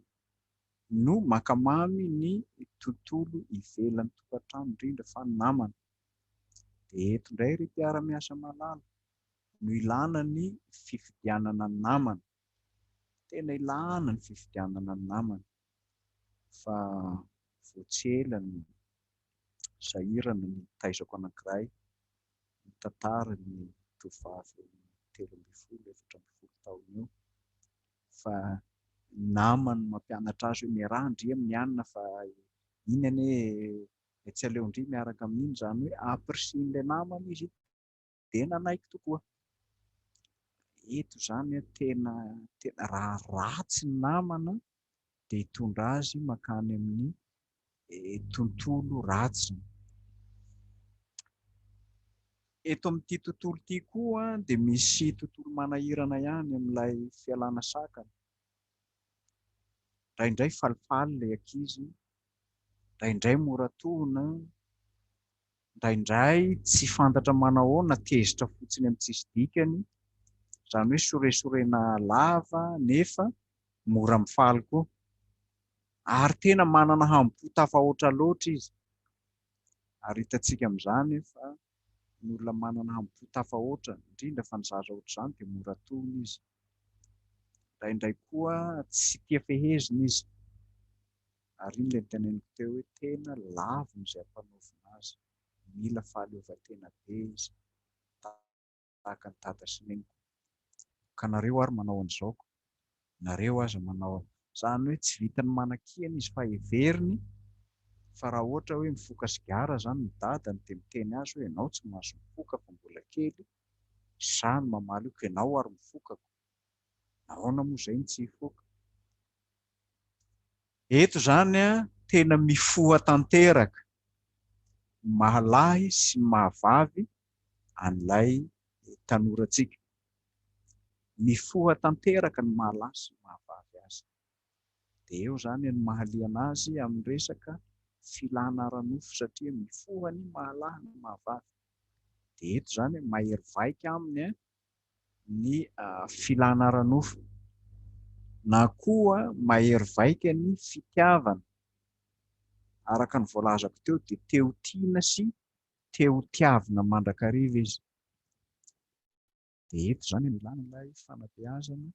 no mankamamy ny tontolo ivelan'ny tokantrano indrindra fa ny namana. Dia eto indray ry mpiara-miasa malala no ilana ny fifidianana ny namana. Tena ilana ny fifidianana ny namana fa vao tsy ela no sahirana ny taizako anankiray mitantara ny tovovavy 13, 14 taona eo fa ny namany mampianatra azy hoe miaraha ndry amin'ny anona fa iny anie tsy aleo ndry miaraka amin'iny, izany hoe ampirisihin'ilay namany izy dia nanaiky tokoa. Eto izany tena tena raha ratsy ny namana dia hitondra azy mankany amin'ny tontolo ratsy. Eto amin'ity tontolo ity koa dia misy tontolo manahirana ihany amin'ilay fialana sakana. Indraindray falifaly ilay ankizy, indraindray mora tohina, indraindray tsy fantatra manahoana, tezitra fotsiny amin'ny tsisy dikany, izany hoe soresorena lava nefa mora mifaly koa. Ary tena manana hambom-po tafahoatra loatra izy. Ary hitantsika amin'izany fa ny olona manana hambom-po tafahoatra, indrindra fa ny zaza ohatr'izany dia mora tohina izy. Indraindray koa tsy tia fehezina izy. Ary iny ilay noteneniko teo hoe tena laviny izay ampanaovina azy. Mila fahaleovantena be izy, tahaka ny dada sy neny koa. Ka nareo ary manao an'izao ko. Nareo aza manao Izany hoe tsy vitan'ny manakiana izy fa heveriny fa raha ohatra hoe mifoka sigara izany ny dadany dia miteny azy hoe ianao tsy mahazo mifoka fa mbola kely, sahy ny mamaly io ka ianao ary mifoka ko. Nahoana moa izay no tsy hifoka? Eto izany tena mifoha tanteraka ny maha lahy sy ny maha vavy an'ilay tanorantsika. Mifoha tanteraka ny maha lahy sy ny maha vavy azy. Dia eo izany no mahaliana azy amin'ny resaka filana ara-nofo satria mifoha ny maha lahy ny maha vavy. Dia eto izany mahery vaika aminy ny filana ara-nofo na koa mahery vaika ny fitiavana. Araka ny voalazako teo dia te ho tiana sy te ho tiavina mandrakariva izy. Dia eto izany no ilana ilay fanabeazana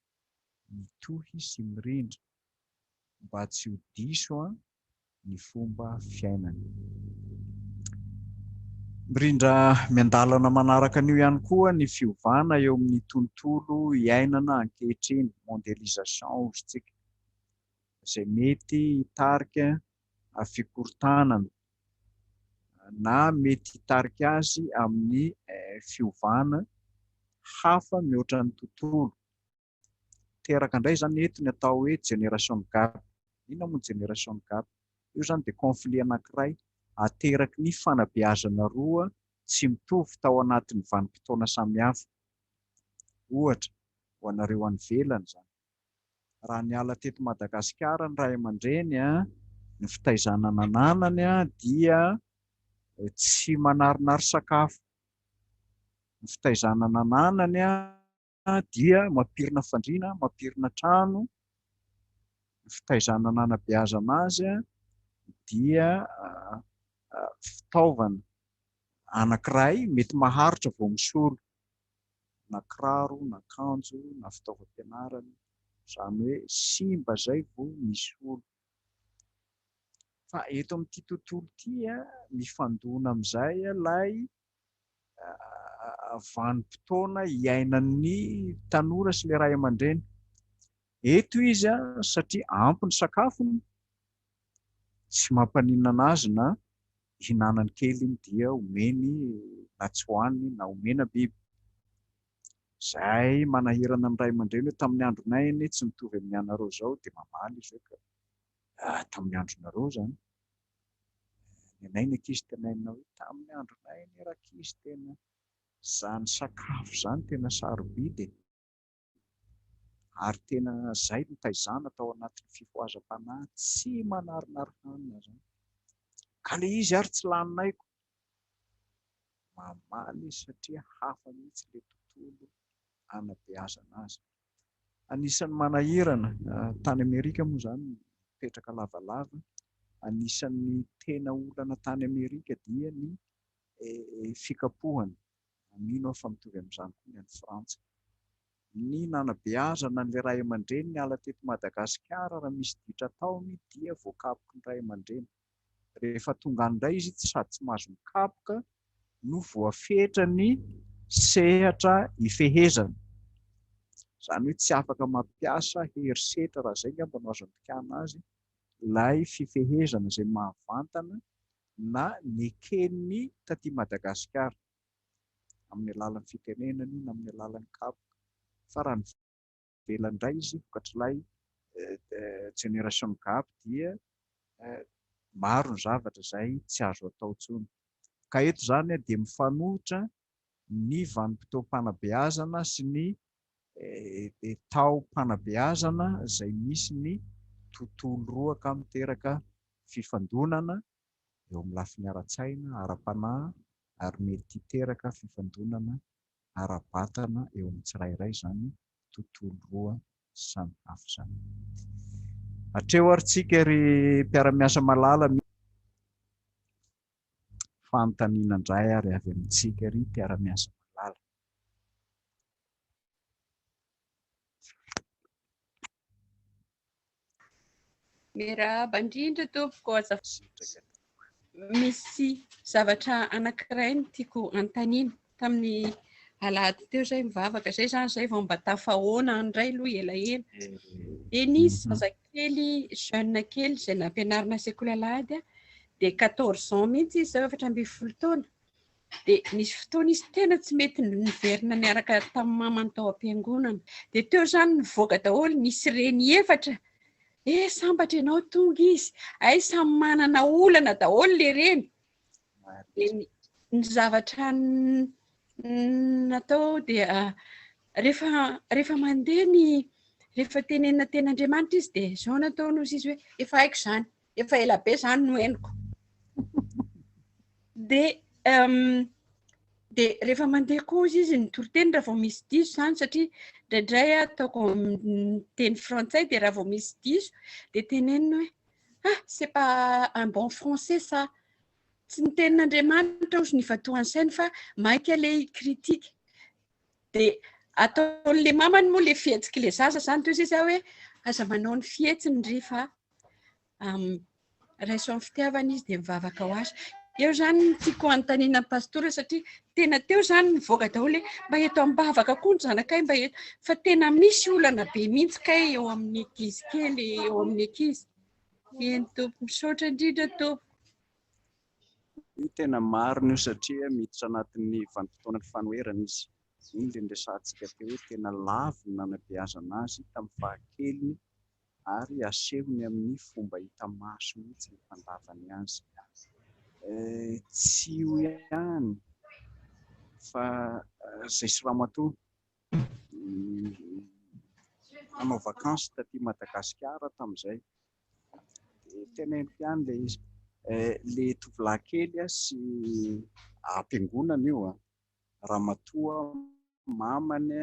mitohy sy mirindra mba tsy ho diso ny fomba fiainany. Mirindra miandalana manaraka an'io ihany koa ny fiovana eo amin'ny tontolo iainana ankehitriny, mondialisation hozy tsika, izay mety hitarika fikorontanana na mety hitarika azy amin'ny fiovana hafa mihoatra ny tontolo. Teraka indray izany eto ny atao hoe generation gap. Inona moa ny generation gap? Io izany dia conflit anankiray ateraky ny fanabeazana roa tsy mitovy tao anatin'ny vanim-potoana samihafa. Ohatra, ho anareo any ivelany izany, raha niala teto Madagasikara ny ray aman-dreny, ny fitaizana nananany dia tsy manarinary sakafo. Ny fitaizana nananany dia mampirina fandriana, mampirina trano, ny fitaizana nanabeazana azy dia fitaovana anankiray mety maharitra vao misolo, na kiraro, na akanjo, na fitaovam-pianarana, izany hoe simba izay vao misolo. Fa eto amin'ity tontolo ity, mifandona amin'izay ilay vanim-potoana iainan'ny tanora sy ilay ray aman-dreny. Eto izy satria ampy ny sakafony, tsy mampaninona azy na hihinanany kely iny dia omeny na tsy hohaniny na omena biby. Izay manahirana ny ray aman-dreny hoe tamin'ny andronay anie tsy mitovy amin'ny anareo izao dia mamaly izy hoe ka tamin'ny andronareo izany. Ny anay ny ankizy tenainina hoe tamin'ny andronay anie rankizy tena izany sakafo izany tena sarobidy e. Ary tena izay no taizana tao anatin'ny fifohazam-panahy tsy manarinary hanina izany. Ka ilay izy ary tsy laninay ko. Mamaly izy satria hafa mihitsy ilay tontolo anabeazana azy. Anisan'ny manahirana, tany Amerika moa izany mipetraka lavalava, anisan'ny tena olana tany Amerika dia ny fikapohana. Mino aho fa mitovy amin'izany koa ny any Frantsa. Ny nanabeazana an'ilay ray aman-dreny niala teto Madagasikara raha misy ditra ataony dia voakapoky ny ray aman-dreny. Rehefa tonga any indray izy sady tsy mahazo mikapoka no voafetra ny sehatra ifehezana. Izany hoe tsy afaka mampiasa herisetra raha izay angamba no azo andikana azy ilay fifehezana izay mahavantana na neken'ny taty Madagasikara amin'ny alalan'ny fitenenana io na amin'ny alalan'ny kapoka. Fa raha ny ivelany indray izy vokatr'ilay generation gap dia maro ny zavatra izay tsy azo atao intsony. Ka eto izany dia mifanohitra ny vanim-potoam-panabeazana sy ny taom-panabeazana izay misy ny tontolo roa ka miteraka fifandonana eo amin'ny lafiny ara-tsaina, ara-panahy ary mety hiteraka fifandonana ara-batana eo amin'ny tsirairay izany tontolo roa samy hafa izany. Hatreo ary tsika ry mpiara-miasa malala. Fanontaniana indray ary avy amintsika ry mpiara-miasa malala. Miarahaba indrindra tompoko, azafady. Misy zavatra anankiray no tiako anontaniana. Tamin'ny alahady teo izay mivavaka izay izany izay vao mba tafahoana indray aloha elaela. Dia nisy zazakely jeune kely izay nampianarina sekoly alahady dia quatorze ans mihitsy izy izao, 14 taona. Dia nisy fotoana izy tena tsy mety niverina niaraka tamin'ny mamany tao am-piangonana. Dia teo izany nivoaka daholo, nisy reny efatra. Eh, sambatra ianao tonga izy. Hay samy manana olana daholo ilay reny. Dia ny zavatra natao dia rehefa mandeha ny, rehefa tenenina tenin'Andriamanitra izy dia izao nataony hozy izy hoe efa haiko izany. Efa ela be izany no henoko. Dia rehefa mandeha koa izy izy ny toriteny raha vao misy diso izany, satria indraindray ataoko amin'ny teny frantsay dia raha vao misy diso dia teneniny hoe ah, c'est pas un bon français ça. Tsy ny tenin'Andriamanitra ozy ny ifantohan'ny sainy fa maika ilay critique. Dia ataon'ilay mamany moa ilay fihetsik'ilay zaza izany, toy izay hoe aza manao ny fihetsiny ry fa raiso amin'ny fitiavana izy dia mivavaka ho azy. Eo izany no tiako hanontaniana ny pastora satria tena teo izany nivoaka daholo hoe mba eto am-bavaka koa ny zanakay mba eto, fa tena misy olana be mihitsy kay eo amin'ny ankizy kely, eo amin'ny ankizy. Eny tompoko, misaotra indrindra tompoko. Io tena marina io satria miditra anatin'ny vanim-potoanan'ny fanoherana izy. Iny ilay niresahantsika teo hoe tena lavo ny nanabeazana azy tamin'ny fahakeliny ary asehony amin'ny fomba hita maso mihitsy ny fandavany azy. Tsy io ihany fa izay sy ramatoa nanao vakansy taty Madagasikara tamin'izay. Dia teneniko ihany ilay izy. Ilay tovolahy kely sy am-piangonana io, ramatoa mamany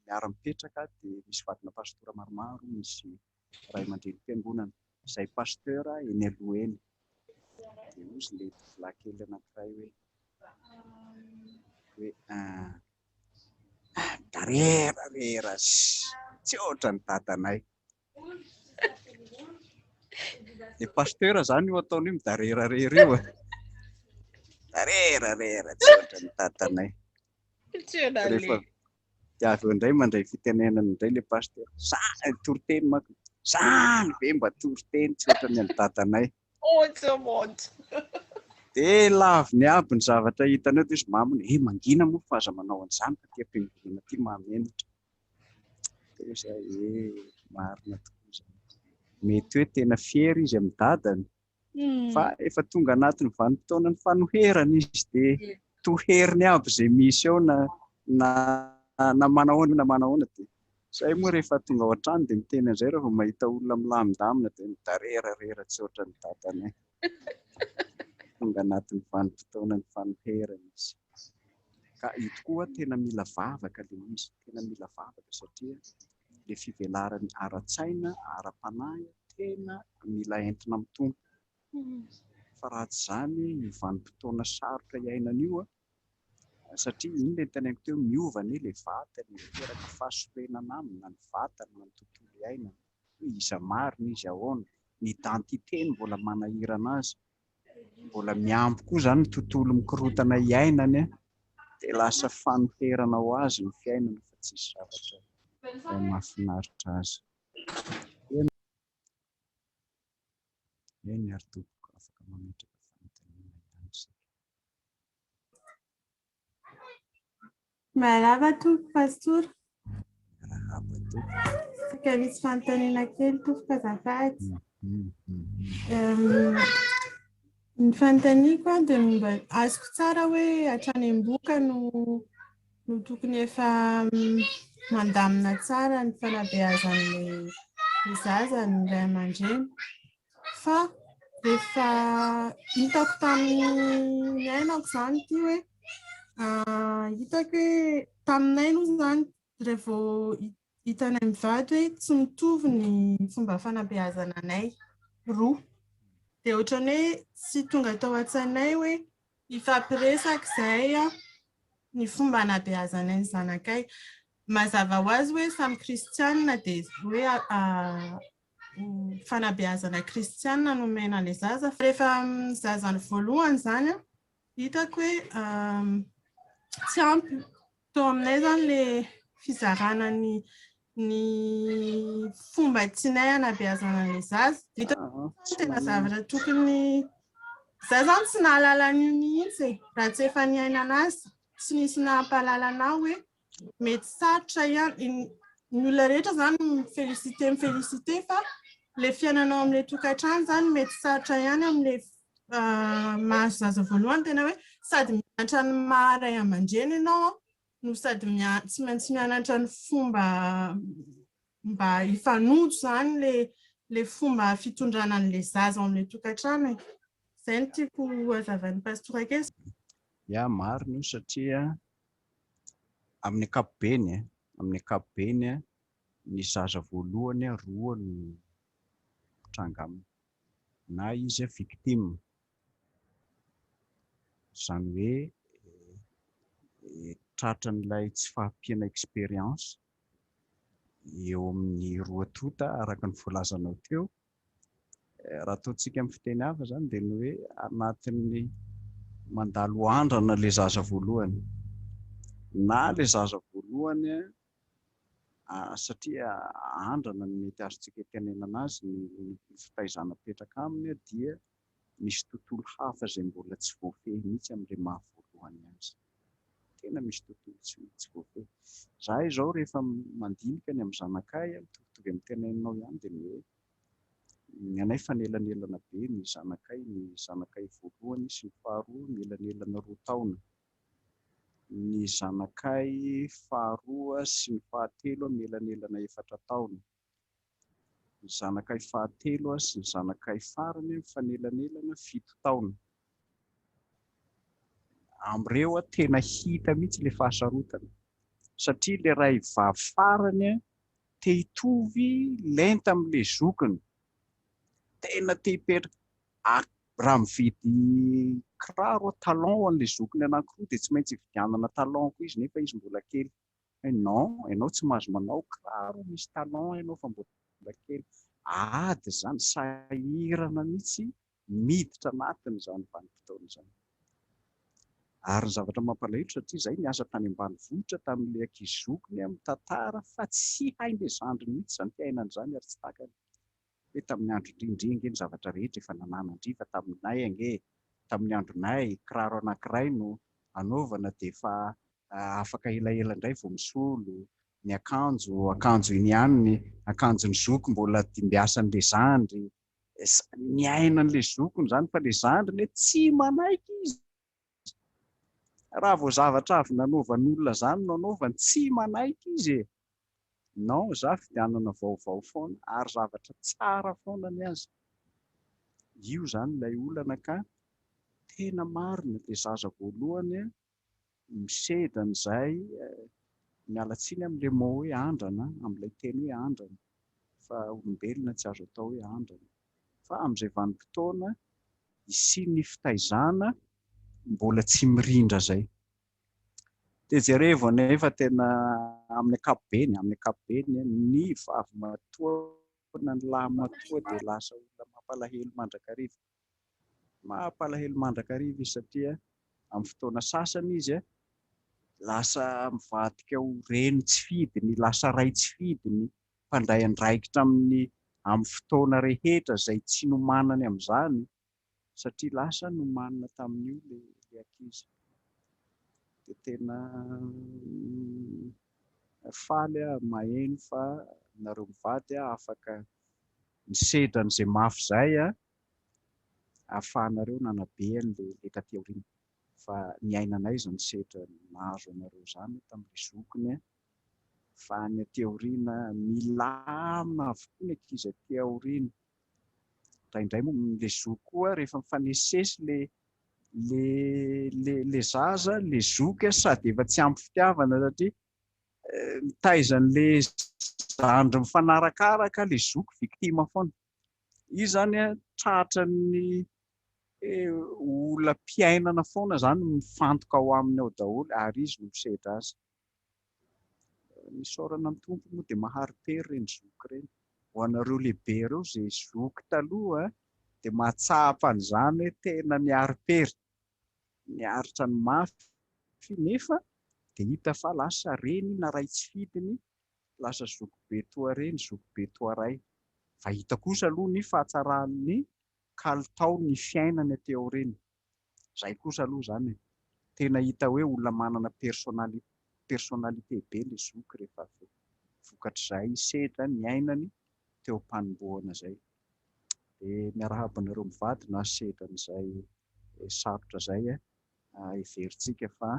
miara-mipetraka dia misy vadina pastora maromaro, misy ray aman-drenim-piangonana. Izay pasteur eny aloha eny. Dia hoy izy ilay tovolahy kely anankiray hoe midarerarera tsy ohatran'ny dadanay. Ilay pasteur izany io ataony hoe midarerarera io. Midarerarera tsy ohatran'ny dadanay. Rehefa dia avy eo indray mandray fitenenana indray ilay pasteur. Zany toriteny manko. Zany ve mba toriteny tsy ohatran'ny an'ny dadanay. Monja, monja. Dia laviny aby ny zavatra hitany eo dia izy maminy, eh mangina moa fa aza manao an'izany fa aty am-piangonana aty mahamenatra. Dia hoy izahay, eh marina tokoa izany. Mety hoe tena fier izy amin'ny dadany, fa efa tonga anatin'ny vanim-potoanan'ny fanoherana izy dia toheriny aby izay misy eo na na na manahoana na manahoana dia izay moa rehefa tonga ao an-trano dia miteny an'izay raha vao mahita olona milamindamina dia midarerarera tsy ohatran'ny dadanay. Tonga anatin'ny vanim-potoanan'ny fanoherana izy. Ka io tokoa tena mila vavaka ilay izy, tena mila vavaka satria ilay fivelarany ara-tsaina, ara-panahy tena mila entina amin'ny Tompo. Fa raha tsy izany io vanim-potoana sarotra iainana io, satria iny ilay noteneniko teo, miova anie ilay vatana, miteraka fahasorenana aminy na ny vatany na ny tontolo iainana, hoe iza marina izy, ahoana, ny identité-ny mbola manahirana azy, mbola miampy koa izany ny tontolo mikorontana iainany, dia lasa fanoherana ho azy ny fiainana fa tsisy zavatra mahafinaritra azy. Eny ary tompoko, afaka mametraka fanontaniana ihany isika. Miarahaba tompoko pastora. Miarahaba tompoko. Saika misy fanontaniana kely tompoko azafady. Ny fanontaniako a dia momba azoko tsara hoe hatrany am-bohoka no tokony efa mandamina tsara ny fanabeazan'ny zaza ny ray aman-dreny, fa rehefa hitako tamin'ny niainako izany ity hoe hitako hoe taminay aloha izany rehefa hitanay mivady hoe tsy mitovy ny fomba fanabeazana anay roa, dia ohatran'ny hoe tsy tonga tao an-tsainay hoe hifampiresaka izay ny fomba anabeazanay ny zanakay. Mazava ho azy hoe samy kristianina dia hoe fanabeazana kristianina no omena ilay zaza. Fa rehefa zazany voalohany izany, hitako hoe tsy ampy tao aminay izany ilay fizarana ny fomba tianay anabeazana an'ilay zaza. Hitako tena zavatra tokony za izany tsy nahalala an'io mihitsy e, raha tsy efa niaina anazy, tsy nisy nampahalala anahy hoe mety sarotra ihany. Ny olona rehetra izany mi-félicité mi-félicité, fa ilay fiainanao amin'ilay tokantrano izany mety sarotra ihany amin'ilay mahazo zaza voalohany, tena hoe sady mianatra ny maha ray aman-dreny ianao no sady tsy maintsy mianatra ny fomba mba hifanojo izany ilay fomba fitondrana an'ilay zaza ao amin'ilay tokantrano e. Izay no tiako hazavain'ny pastora kely. Ya, marina io, satria amin'ny ankapobeny ny zaza voalohany roa no mitranga aminy: na izy victime, izany hoe tratran'ilay tsy fahampiana expérience eo amin'ny roa tonta araka ny voalazanao teo. Raha ataontsika amin'ny fiteny hafa zany dia ny hoe anatin'ny mandalo andrana le zaza voalohany, na le zaza voalohany satria andrana ny mety azontsika itenenana azy, ny fitaizana mipetraka aminy dia misy tontolo hafa izay mbola tsy voafehy mihitsy amin'ilay maha voalohany azy. Tena misy tontolo tsy voafehy. Zaho izao rehefa mandinika ny amin'ny zanakay, mitovitovy amin'ny teneninao ihany, dia ny hoe ny anay fanelanelana be ny zanakay. Ny zanakay voalohany sy ny faharoa mielanelana 2 taona, ny zanakay faharoa sy ny fahatelo mielanelana 4 taona, ny zanakay fahatelo sy ny zanakay farany mifanelanelana 7 taona. Amin'ireo tena hita mihitsy ilay fahasarotana, satria ilay ray vavy farany te hitovy lenta amin'ilay zokiny, tena te hipetraka. Raha mividy kiraro talon ho an'ilay zokiny anankiroa dia tsy maintsy hividianana talon koa izy, nefa izy mbola kely. Hoe non, ianao tsy mahazo manao kiraro misy talon ianao fa mbola kely. Ady izany, sahirana mihitsy miditra anatin'izany vanim-potoana izany. Ary ny zavatra mampalahelo, satria izay niasa tany ambanivohitra tamin'ilay ankizy zokiny amin'ny tantara, fa tsy hain'ilay zandriny mihitsy izany fiainana izany ary tsy takany. Hoe tamin'ny andro indrindra ange ny zavatra rehetra efa nananandry, fa taminay ange, tamin'ny andronay, kiraro anankiray no anaovana dia efa afaka elaela indray vao misolo ny akanjo, akanjo iny ihany ny akanjon'ny zoky mbola dimbiasan'ilay zandry. Miaina an'ilay zokiny izany, fa ilay zandriny hoe tsy manaiky izy. Raha vao zavatra avy nanaovan'olona izany no anaovany, tsy manaiky izy e. Non, za fidianana vaovao foana ary zavatra tsara foana ny azy. Io izany ilay olana, ka tena marina ilay zaza voalohany misedra an'izay, miala tsiny amin'ilay mot hoe andrana, amin'ilay teny hoe andrana, fa olombelona tsy azo atao hoe andrana. Fa amin'izay vanim-potoana isian'ny fitaizana mbola tsy mirindra izay. Dia jerevo anefa, tena amin'ny ankapobeny ny vavy matoa na ny lahy matoa dia lasa olona mampalahelo mandrakariva. Mampalahelo mandrakariva izy, satria amin'ny fotoana sasany izy lasa mivadika ho reny tsy fidiny, lasa ray tsy fidiny, mpandray andraikitra amin'ny fotoana rehetra izay tsy nomanany amin'izany, satria lasa nomanina tamin'io le ankizy. Dia tena faly aho maheno fa nareo mivady afaka misedra an'izay mafy izay. ahafahanareo nanabe an'ilay ilay taty aoriana. Fa niainanay izany sedra nahazo anareo izany tamin'ilay zokiny fa ny aty aoriana milamina avokoa ny ankizy aty aoriana. Indraindray moa ilay zoky koa rehefa mifanesisesy ilay le le le zaza, le zoky sady efa tsy ampy fitiavana satria mitaiza an'le zandry mifanarakaraka le zoky victime foana. Izy zany tratran'ny olam-piainana foana zany mifantoka ao aminy ao daholo ary izy no misedra azy. Nisaorana ny Tompo moa dia mahari-pery ireny zoky ireny. Ho anareo lehibe ireo izay zoky taloha dia mahatsapa an'izany hoe tena niari-pery, niaritra ny mafy nefa dia hita fa lasa reny na ray tsy fidiny, lasa zokibe toa reny, zokibe toa ray. Fa hita kosa aloha ny fahatsaran'ny kalitao ny fiainany aty aoriana. Izay kosa aloha izany e. Tena hita hoe olona manana personnalité be ilay zoky rehefa avy eo. Vokatr'izay sedra niainany teo am-panombohana izay. Dia miarahaba anareo mivady na sedra an'izay sarotra izay. Heverintsika fa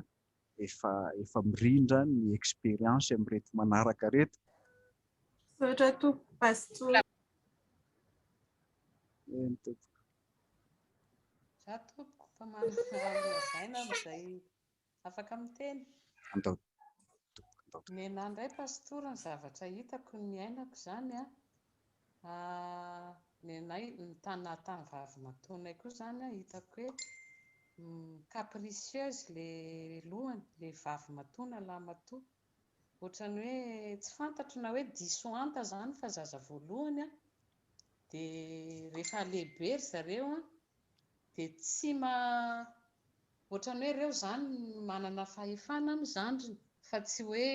efa efa mirindra ny expérience amin'ireto manaraka ireto. Misaotra tompoko Pastora. Eny tompoko. Za tompoko fa manana raha lazaina amin'izay afaka miteny. Andao tompoko, andao tompoko. Ny anahy indray Pastora ny zavatra hitako ny niainako izany an, ny anay ny tamin'ny vavy matoanay koa izany an, hitako hoe capricieuse le lohany, le vavy matoa na lahy matoa. Ohatran'ny hoe tsy fantatro na hoe diso anta izany fa zaza voalohany an, dia rehefa lehibe ry zareo an, dia tsy ma ohatran'ny hoe ireo izany manana fahefana amin'ny zandriny fa tsy hoe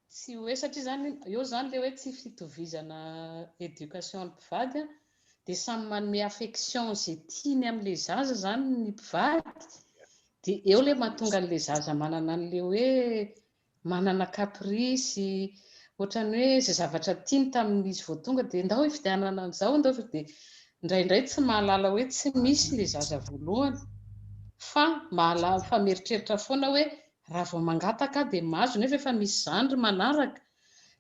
tsy hoe satria izany eo izany ilay hoe tsy fitovizana éducation ny mpivady an, dia samy manome affection izay tiany amin'ilay zaza izany ny mpivady, dia eo ilay mahatonga an'ilay zaza manana an'ilay hoe manana caprice, ohatran'ny hoe izay zavatra tiany tamin'izy vao tonga dia ndao hividianana an'izao, ndao dia indraindray tsy mahalala hoe tsy misy ilay zaza voalohany fa mahalala fa mieritreritra foana hoe raha vao mangataka aho dia mahazo nefa efa misy zandry manaraka.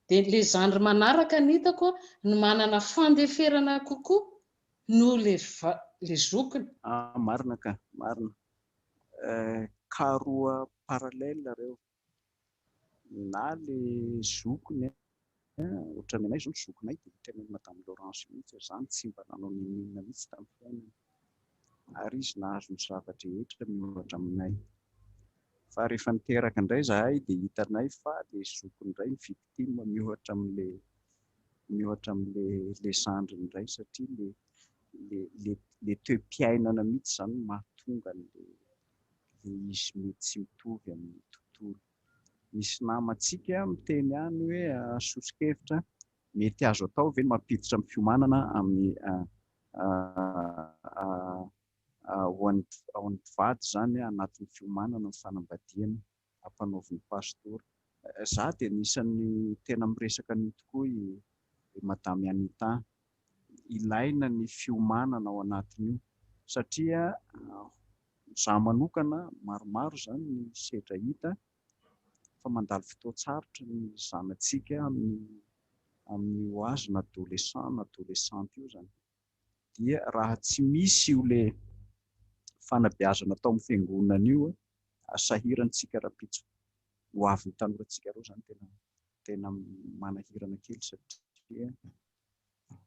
Dia ilay zandry manaraka ny hitako no manana fandeferana kokoa noho ilay ilay zokiny. Ah marina ka, marina. Cas roa parallèle ireo. Na le zokiny ohatran'ny anay izao ny zokinay dia nitenen'i Madame Laurence mihitsy hoe za tsy mba nanao n'inon'inona mihitsy tamin'ny fiainana. Ary izy nahazo ny zava-drehetra miohatra aminay. Fa rehefa niteraka indray izahay dia hitanay fa ilay zokiny indray ny victime miohatra amin'ilay miohatra amin'ilay ilay zandriny indray satria ilay ilay ilay toe-piainana mihitsy izany no mahatonga an'ilay ilay izy mety tsy mitovy amin'ny tontolo. Misy namantsika miteny ihany hoe soso-kevitra mety azo atao ve ny mampiditra amin'ny fiomanana amin'ny ho an'ny mpivady izany anatin'ny fiomanana ny fanambadiana ampanaovin'ny pastora. Za dia anisan'ny tena miresaka an'io tokoa i Madame Anita. Ilaina ny fiomanana ao anatin'io satria za manokana maromaro izany ny sedra hita fa mandalo fotoan-tsarotra ny zanatsika amin'ny amin'io âge na adolescent na adolescente io izany. Dia raha tsy misy io le fanabeazana atao amin'ny fiangonana io, sahirantsika rahampitso. Ho avin'ny tanorantsika ireo izany tena tena manahirana kely satria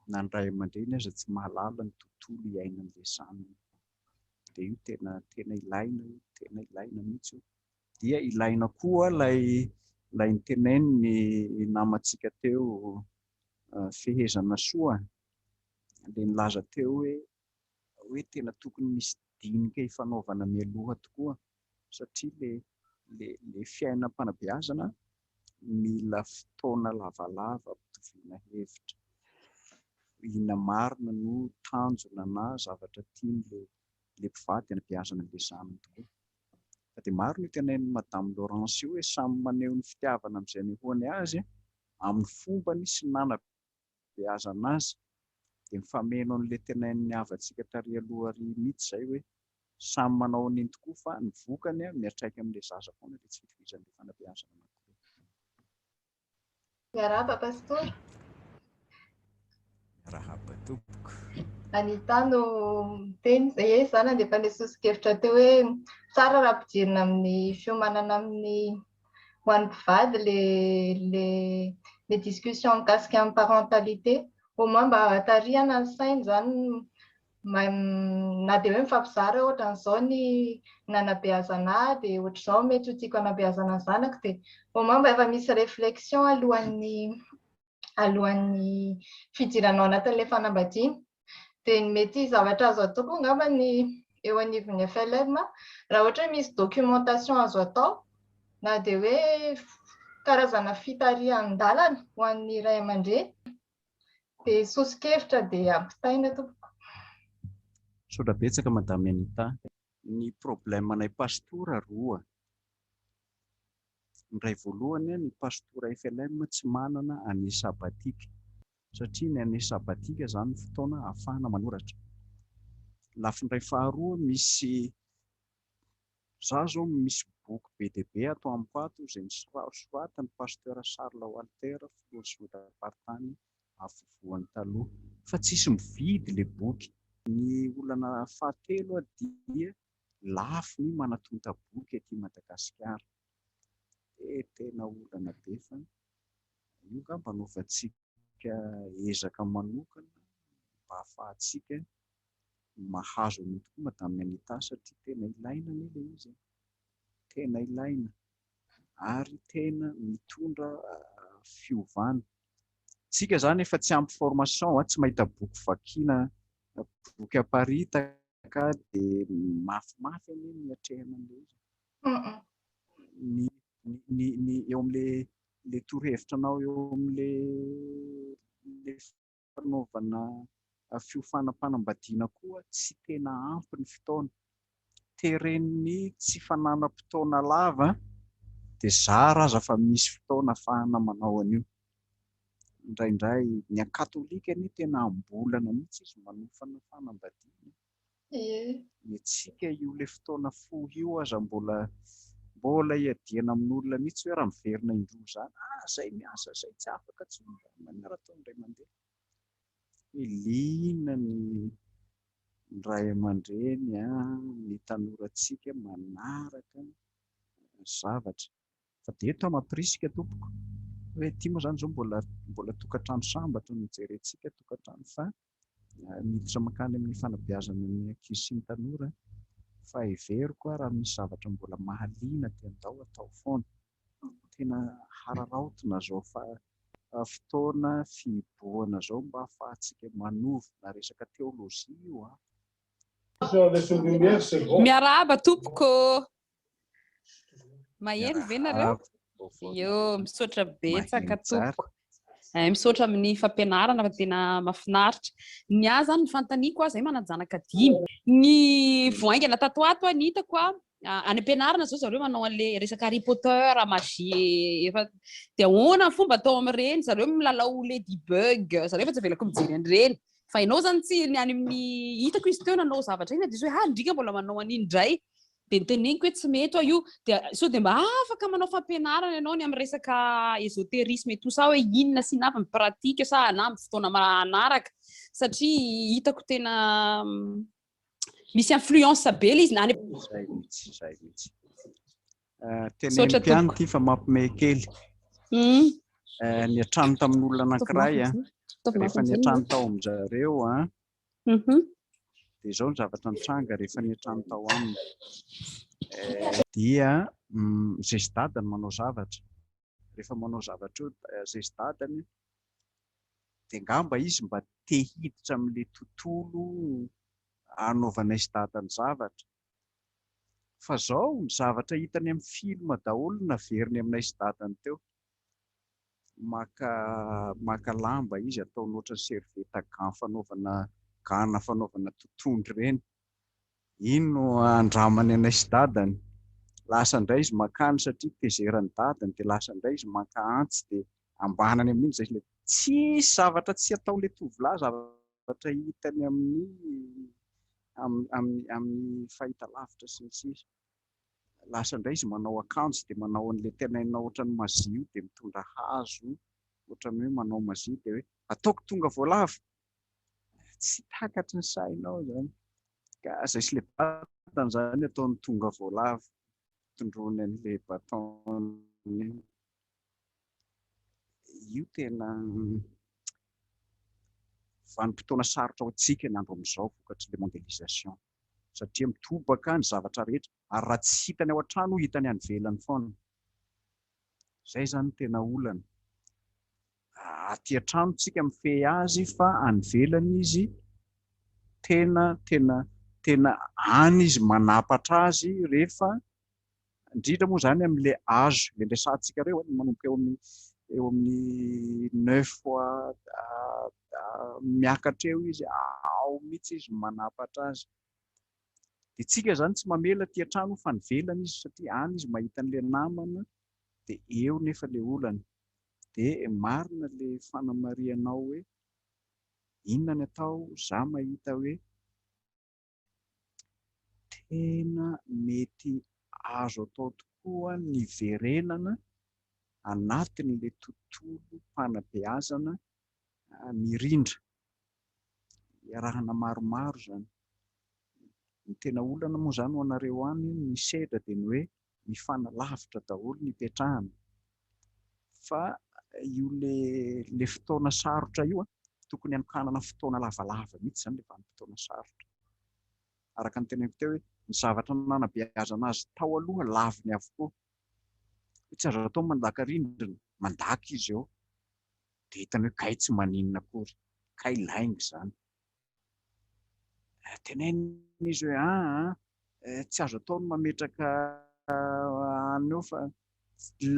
na ny ray aman-dreny aza tsy mahalala ny tontolo iainan'ilay zanany. Dia io tena tena ilaina io, tena ilaina mihitsy io. Dia ilaina koa ilay ilay nitenenin'ny namantsika teo fehezana soa, ilay nilaza teo hoe hoe tena tokony misy dinika ifanaovana mialoha tokoa satria le le le fiainam-panabeazana mila fotoana lavalava ampitoviana hevitra. Inona marina no tanjona na zavatra tian'ilay ilay mpivady hanabeazana an'ilay zanany tokoa. Fa dia marina io tenenin'i Madame Laurence io hoe samy maneho ny fitiavana amin'izay anehoany azy amin'ny fombany sy ny nanabeazana azy. Dia mifameno an'ilay tenenin'ny havantsika tary aloha ary mihitsy izay hoe samy manao an'iny tokoa fa ny vokany miantraika amin'ilay zaza foana ilay tsy fitovizan'ilay fanabeazana anankiroa. Miarahaba Pastora. Miarahaba tompoko. Anita no miteny, eh za nandefa ilay soso-kevitra teo hoe tsara raha ampidirina amin'ny fiomanana amin'ny ho an'ny mpivady le le le discussion mikasika amin'ny parentalité. Au moins mba tarihana ny sainy zany na dia hoe mifampizara ohatran'izao ny nanabeazana ahy dia ohatr'izao mety ho tiako hanabeazana ny zanako dia au moins mba efa misy réflexion alohan'ny alohan'ny fidirana ao anatin'ilay fanambadiana. Dia ny mety zavatra azo atao koa angamba ny eo anivon'ny FLM raha ohatra hoe misy documentation azo atao na dia hoe karazana fitarihan-dalana ho an'ny ray aman-dreny dia soso-kevitra dia ampitaina tompoko. Misaotra betsaka Madame Anita. Ny problème anay pastora roa. Ny iray voalohany, ny pastora FLM tsy manana année sabbatique satria ny année sabbatique izany fotoana ahafahana manoratra. Lafiny iray faharoa, misy za zao misy boky be dia be ato amiko ato izay nosoratan'ny pasteur Charles Walter filohan'ny synodam-paritany afovoany taloha fa tsisy mividy ilay boky. Ny olana fahatelo dia lafo ny manatonta boky aty Madagasikara. Dia tena olana be fa io angamba anaovantsika ezaka manokana mba ahafahantsika mahazo an'io tokoa Madame Anita satria tena ilaina anie ilay izy e. Tena ilaina ary tena mitondra fiovana. Tsika zany efa tsy ampy formation, tsy mahita boky vakiana, boky aparitaka dia mafimafy anie ny atrehana an'ilay izy. Ny ny ny eo amin'ilay ilay torohevitra anao eo amin'ilay ilay fanaovana fiofanam-panambadiana koa tsy tena ampy ny fotoana. Teren'ny tsy fananam-potoana lava dia zara aza fa misy fotoana ahafahana manao an'io. Indraindray ny katolika anie tena ambolana mihitsy izy manofana fanambadiana. Ny antsika io ilay fotoana fohy io aza mbola mbola iadiana amin'olona mihitsy hoe raha miverina indroa izany, ah zay miasa zay tsy afaka intsony, manina raha atao indray mandeha. Hoe liana ny ray aman-dreny, ny tanorantsika manaraka zavatra. Fa dia eto aho mampirisika tompoko hoe ity moa izany izao mbola mbola tokantrano sambatra no jerentsika, tokantrano fa miditra mankany amin'ny fanabeazana ny ankizy sy ny tanora fa heveriko raha misy zavatra mbola mahaliana dia andao atao foana. Tena hararaotina izao fa fotoana fihibohana izao mba ahafahantsika manova na resaka teolojia io an. Miarahaba tompoko. Maheno ve nareo? Io, misaotra betsaka tompoko. Misaotra amin'ny fampianarana fa tena mahafinaritra. Ny ahy zany ny fanontaniako aho, zahay manan-janaka dimy. Ny vao haingana tato ato ny hitako any am-pianarana zao zareo manao an'le resaka Harry Potter, magie, efa dia ahoana ny fomba atao amin'ireny? Zareo milalao ladybug, zareo efa tsy avelako mijery an'ireny. Fa ianao zany tsy ny any amin'ny hitako izy teo nanao zavatra iny dia izy hoe ah ndrika mbola manao an'iny indray. Dia noteneniko hoe tsy mety hoa io, dia sao dia mba afaka manao fampianarana ianao ny amin'ny resaka ésotérisme et tout ça hoe inona sy inona avy ny pratique sa na amin'ny fotoana manaraka satria hitako tena misy influence be ilay izy na any Zay mihitsy, zay mihitsy. Teneniko ihany ity fa mampimehy kely. Niantrano tamin'olona anankiray rehefa niantrano tao amin-jareo Dia izao ny zavatra nitranga rehefa niantrano tao aminy. Dia zesy dadany manao zavatra. Rehefa manao zavatra eo zesy dadany dia angamba izy mba te hiditra amin'ilay tontolo anaovanay sy dadany zavatra. Fa izao ny zavatra hitany amin'ny film daholo no naveriny aminay sy dadany teo. Maka maka lamba izy ataony ohatran'ny serviette gant fanaovana gant fanaovana totohondry ireny. Iny no andramany anay sy dadany. Lasa indray izy makany satria tezeran'ny dadany dia lasa indray izy maka antsy dia ambanany amin'iny izay ilay tsisy zavatra tsy ataon'ilay tovolahy zavatra. zavatra hitany amin'ny amin'ny amin'ny fahitalavitra sy ny sisa. Lasa indray izy manao akanjo dia manao an'ilay tenainao ohatran'ny mazia io dia mitondra hazo ohatran'ny hoe manao mazia dia hoe ataoko tonga voalavo. Tsy takatry ny sainao izany. Ka izay sy ilay batany izany ataony tonga voalavo. Tondroiny an'ilay bâton iny. Io tena vanim-potoana sarotra ho antsika ny andro amin'izao vokatr'ilay mondialisation. Satria mitobaka ny zavatra rehetra ary raha tsy hitany ao an-trano hitany any ivelany foana. Izay izany no tena olana. Aty an-trano tsika mifehy azy fa any ivelany izy tena tena tena any izy manapatra azy rehefa indrindra moa izany amin'ilay âge ilay resahantsika ireo manomboka eo amin'ny eo amin'ny neuf miakatra eo izy ao mihitsy izy manapatra azy. Dia tsika izany tsy mamela aty an-trano fa any ivelany izy satria any izy mahita an'ilay namana dia eo nefa ilay olana. Dia marina ilay fanamarihanao hoe inona ny atao, za mahita hoe tena mety azo atao tokoa ny hiverenana anatin'ilay tontolom-panabeazana mirindra. Iarahana maromaro izany. Ny tena olana moa izany ho anareo any ny sedra dia ny hoe mifanalavitra daholo ny ipetrahana. Fa io le le fotoana sarotra io tokony hanokanana fotoana lavalava mihitsy izany le vanim-potoana sarotra. Araka ny teneniko teo hoe ny zavatra nanabeazana azy tao aloha laviny avokoa. Hoe tsy azo atao ny mandaka rindrina, mandaka izy eo. Dia hitany hoe kay tsy maninona akory, kay lainga izany. Tenenina izy hoe aa tsy azo atao ny mametraka any eo fa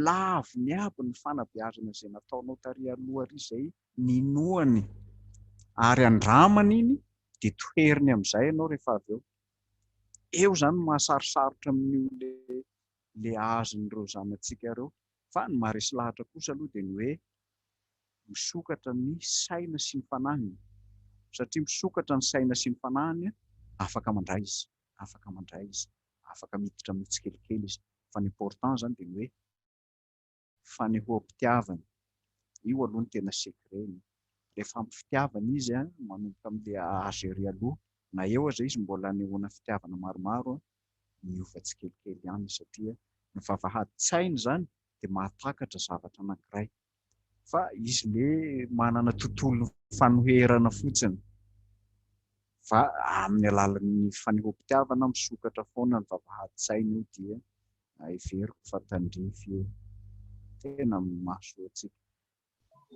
laviny aby ny fanabeazana izay nataonao tary aloha ary izay ninoany ary andramany iny dia toheriny amin'izay ianao rehefa avy eo. Eo izany no mahasarosarotra amin'io le le azon'ireo zanatsika ireo. Fa ny maharesy lahatra kosa aloha dia ny hoe misokatra ny saina sy ny fanahiny, satria misokatra ny saina sy ny fanahiny, afaka mandray izy, afaka mandray izy, afaka miditra amin'io tsikelikely izy, fa ny important izany dia ny hoe fanehoam-pitiavana, io aloha no tena secret-ny, rehefa ampy fitiavana izy manomboka amin'ilay âge ery aloha, na eo aza izy mbola anehoana fitiavana maromaro, miova tsikelikely ihany izy satria ny vavahadin-tsainy izany dia mahatakatra zavatra anankiray. Fa izy le manana tontolo fanoherana fotsiny. Fa amin'ny alalan'ny fanehoam-pitiavana misokatra foana ny vavahadin-tsaina io dia heveriko fa tandrify io. Tena mahasoa antsika.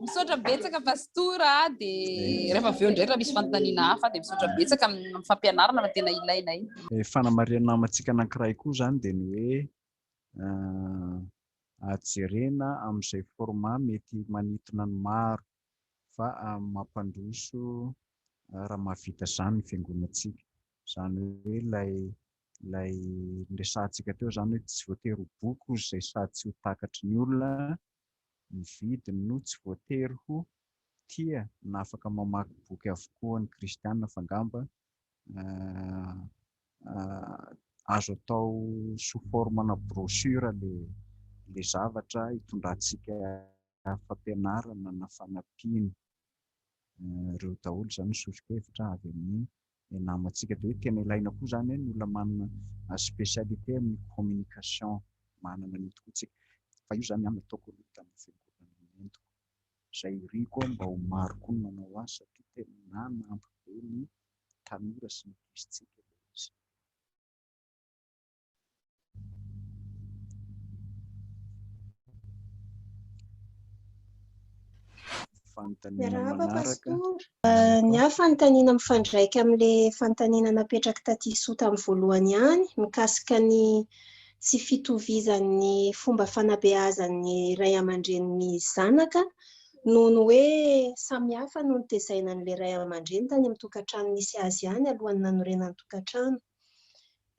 Misaotra betsaka Pastora a, dia rehefa avy eo indray raha misy fanontaniana hafa dia misaotra betsaka amin'ny fampianarana fa tena ilainay. Fanamarihan'ny namantsika anankiray koa izany dia ny hoe jerena amin'izay format mety manintona ny maro fa mampandroso raha mahavita izany ny fiangonantsika. Izany hoe ilay ilay niresahantsika teo izany hoe tsy voatery ho boky ozy izay sady tsy ho takatry ny olona ny vidiny no tsy voatery ho tia na afaka mamaky boky avokoa ny kristiana fa angamba azo atao sous forme ana brochure le le zavatra hitondrantsika fampianarana na fanampiana. Ireo daholo izany ny soso-kevitra avy amin'ny namantsika. Dia hoe tena ilaina koa izany ny olona manana spécialité amin'ny communication, manana an'io tokoa tsika. Fa io izany ny ataoko aloha tamin'ny fiangonana nentiko. Izay iriko mba ho maro koa ny manao azy satria tena nanampy be ny tanora sy ny ankizintsika ilay izy. Fanontaniana Miarahaba manaraka. Pastora. Ny ahy fanontaniana mifandraika amin'ilay fanontaniana napetraka taty Soa tamin'ny voalohany ihany mikasika ny tsy fitovizan'ny fomba fanabeazan'ny ray aman-dreny zanaka noho ny hoe samy hafa no nitezaina an'ilay ray aman-dreny tany amin'ny tokantrano nisy azy ihany alohan'ny nanorenany tokantrano.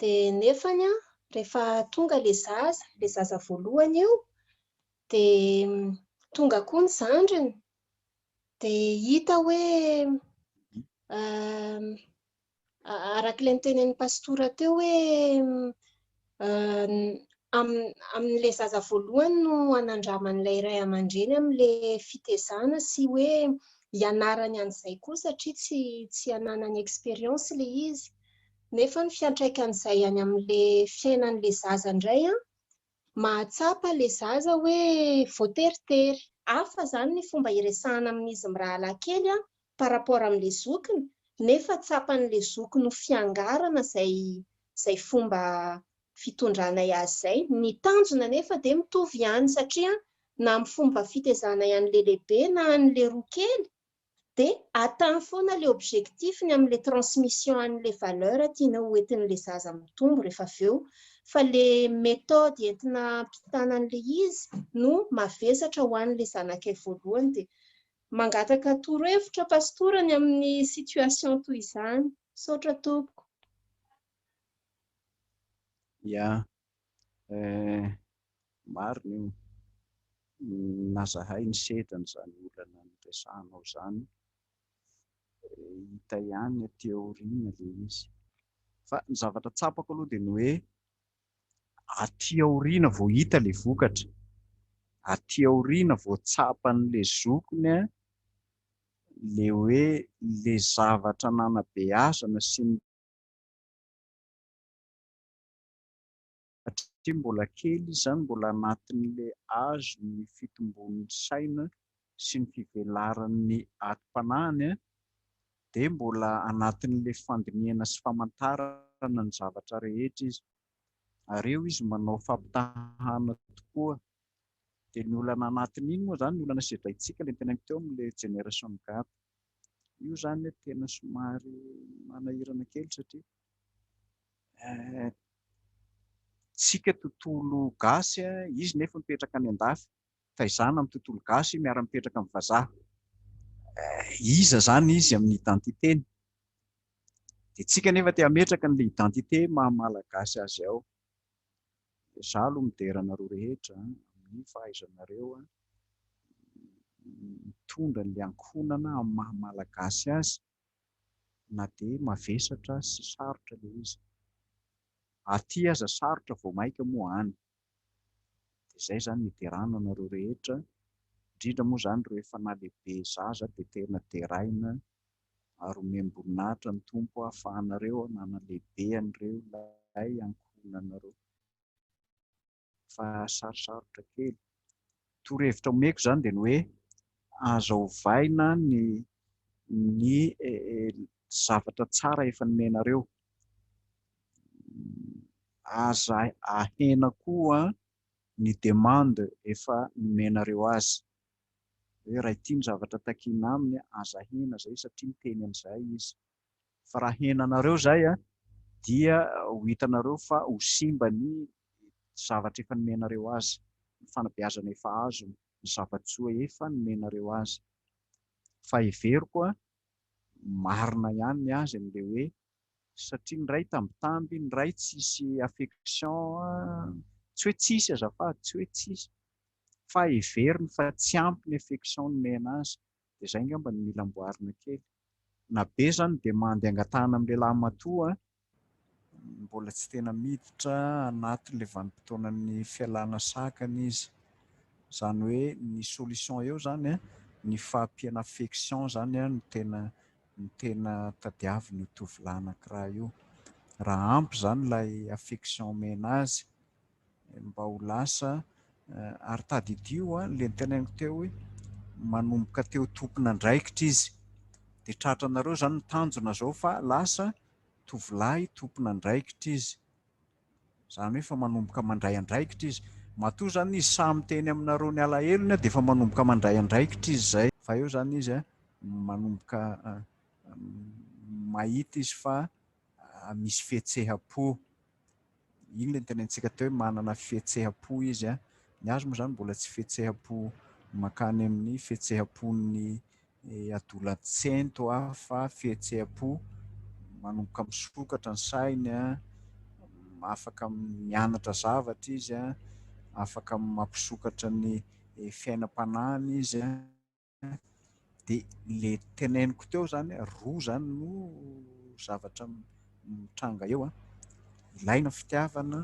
Dia nefany an, rehefa tonga ilay zaza, ilay zaza voalohany io, dia tonga koa ny zandriny, dia hita hoe Araka ilay notenenin'ny pastora teo hoe amin'ilay zaza voalohany no anandraman'ilay ray aman-dreny amin'ilay fitezana sy hoe hianarany an'izay koa satria tsy tsy ananany expérience ilay izy. Nefa ny fiantraikan'izay any amin'ilay fiainan'ilay zaza indray an, mahatsapa ilay zaza hoe voateritery. Hafa izany ny fomba iresahana amin'izy mirahalahy kely an, par rapport amin'ilay zokiny, nefa tsapan'ilay zokiny ho fiangarana izay izay fomba fitondranay azy izay. Ny tanjona anefa dia mitovy ihany satria na amin'ny fomba fitezanay an'ilay lehibe na an'ilay roa kely dia atteint foana ilay objectif ny amin'ilay transmission an'ilay valeur tiana ho entin'ilay zaza mitombo rehefa avy eo fa ilay méthode entina ampitana an'ilay izy no mavesatra ho an'ilay zanakay voalohany dia mangataka torohevitra pastora ny amin'ny situation toy izany. Misaotra tompoko. Ya, eh, marina io. Na zahay nisedra an'izany olana noresahanao izany, hita ihany aty aoriana ilay izy. Fa ny zavatra tsapako aloha dia ny hoe aty aoriana vao hita ilay vokatra, aty aoriana vao tsapan'ilay zokiny ilay hoe ilay zavatra nanabeazana sy ny satria mbola kely izy izany, mbola anatin'ilay âge ny fitombon'ny saina sy ny fivelaran'ny atim-panahiny dia mbola anatin'ilay fandinihana sy famantarana ny zavatra rehetra izy. Ary eo izy manao fampitahana tokoa. Dia ny olana anatin'iny moa izany, ny olana sedraintsika ilay noteneniko teo amin'ilay génération gap. Io izany tena somary manahirana kely satria tsika tontolo gasy, izy nefa mipetraka any andafy, taizana amin'ny tontolo gasy, miara-mipetraka amin'ny vazaha. Iza izany izy amin'ny identité-ny? Dia tsika nefa te hametraka an'ilay identité maha malagasy azy ao. Za aloha midera anareo rehetra amin'ny fahaizanareo mitondra an'ilay ankohonana amin'ny maha malagasy azy na dia mavesatra sy sarotra ilay izy. Aty aza sarotra vao maika moa any. Dia izay izany no hiderana anareo rehetra, indrindra moa izany ireo efa nahalehibe zaza dia tena deraina ary omem-boninahitra ny Tompo ahafahanareo nanalehibe an'ireo ilay ankohonanareo. Fa sarosarotra kely. Torohevitra omeko izany dia ny hoe aza ovaina ny ny zavatra tsara efa nomenareo. Aza ahena koa ny demande efa nomenareo azy. Hoe raha ity ny zavatra takiana aminy, aza ahena izay satria miteny an'izay izy. Fa raha ahenanareo izay dia ho hitanareo fa ho simba ny zavatra efa nomenareo azy, ny fanabeazana efa azony, ny zava-tsoa efa nomenareo azy. Fa heveriko marina ihany ny azy amin'ilay hoe satria ny ray tambitamby, ny ray tsisy affection, tsy hoe tsisy azafady, tsy hoe tsisy fa heveriny fa tsy ampy ny affection nomena azy dia izay angamba no mila amboarina kely. Na be izany demande angatahana amin'ny lehilahy matoa mbola tsy tena miditra anatin'ilay vanim-potoanan'ny fialana sakana izy. Izany hoe ny solution eo izany ny fahampiana affection izany no tena no tena tadiavin'io tovolahy anankiray io. Raha ampy izany ilay affection omena azy mba ho lasa ary tadidio ilay noteneniko teo hoe manomboka teo tompon'andraikitra izy dia tratranareo izany ny tanjona izao fa lasa tovolahy tompon'andraikitra izy izany hoe efa manomboka mandray andraikitra izy matoa izany izy sahy miteny aminareo ny alahelony dia efa manomboka mandray andraikitra izy izay fa eo izany izy manomboka mahita izy fa misy fihetseham-po Iny ilay notenenintsika teo hoe manana fihetseham-po izy. Ny azy moa izany mbola tsy fihetseham-po mankany amin'ny fihetseham-pon'ny adolatsento fa fihetseham-po manomboka misokatra ny sainy, afaka mianatra zavatra izy, afaka mampisokatra ny fiainam-panahiny izy. Dia le teneniko teo zany, roa zany no zavatra mitranga eo an. Ilaina fitiavana,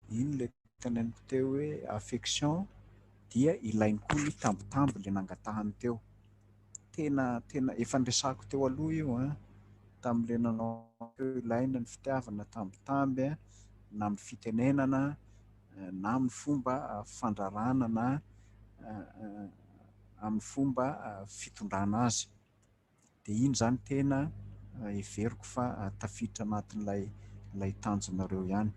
iny le teneniko teo hoe affection, dia ilainy koa ny tambitamby le nangatahany teo. Tena tena efa niresahako teo aloha io an, tamin'le nanao teo ilaina ny fitiavana tambitamby an, na amin'ny fitenenana na amin'ny fomba fandrarana na amin'ny fomba fitondrana azy. Dia iny izany tena heveriko fa tafiditra anatin'ilay ilay tanjonareo ihany.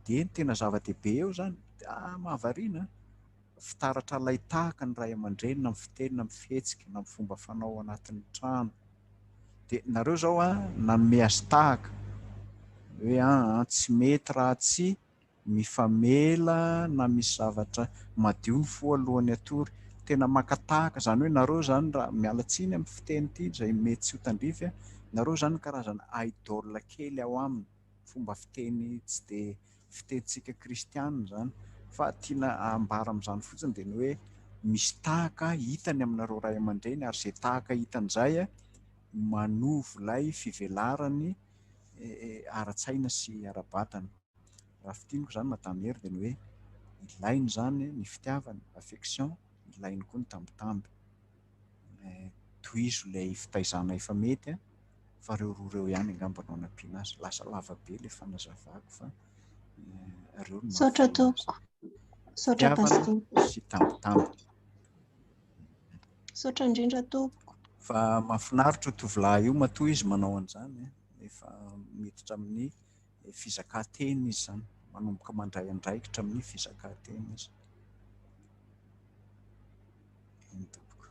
Dia ny tena zava-dehibe eo izany, ah, mahavariana, fitaratra alay tahaka ny ray aman-dreny na amin'ny fiteny na amin'ny fihetsika na amin'ny fomba fanao anatin'ny trano. Dia nareo izao an, nanome azy tahaka hoe ah, tsy mety raha tsy mifamela na misy zavatra madio ny fo alohan'ny hatory. Tena maka tahaka, izany hoe nareo izany raha, miala tsiny amin'ny fiteny ity izay mety tsy ho tandrify an, nareo izany karazana idol kely ao aminy, fomba fiteny tsy dia fitenintsika kristiana izany, fa tiana ambara amin'izany fotsiny dia ny hoe misy tahaka hitany aminareo ray aman-dreny ary izay tahaka hitany izay manovo ilay fivelarany ara-tsaina sy ara-batana. Raha fintiniko izany Madame Hery dia ny hoe ilaina izany ny fitiavana, affection, ilaina koa ny tambitamby. Tohizo ilay fitaizana efa mety fa ireo roa ireo ihany angamba no hanampiana azy. Lasa lava be ilay fanazavako fa ireo no Misaotra mahavelona azy. tompoko. Misaotra Fitiavana pastora. sy tambitamby. Misaotra indrindra tompoko. Fa mahafinaritra io tovolahy io matoa izy manao an'izany e. Efa miditra amin'ny fizakan-tena izy izany. Manomboka mandray andraikitra amin'ny fizakan-tena izy. Eny tompoko.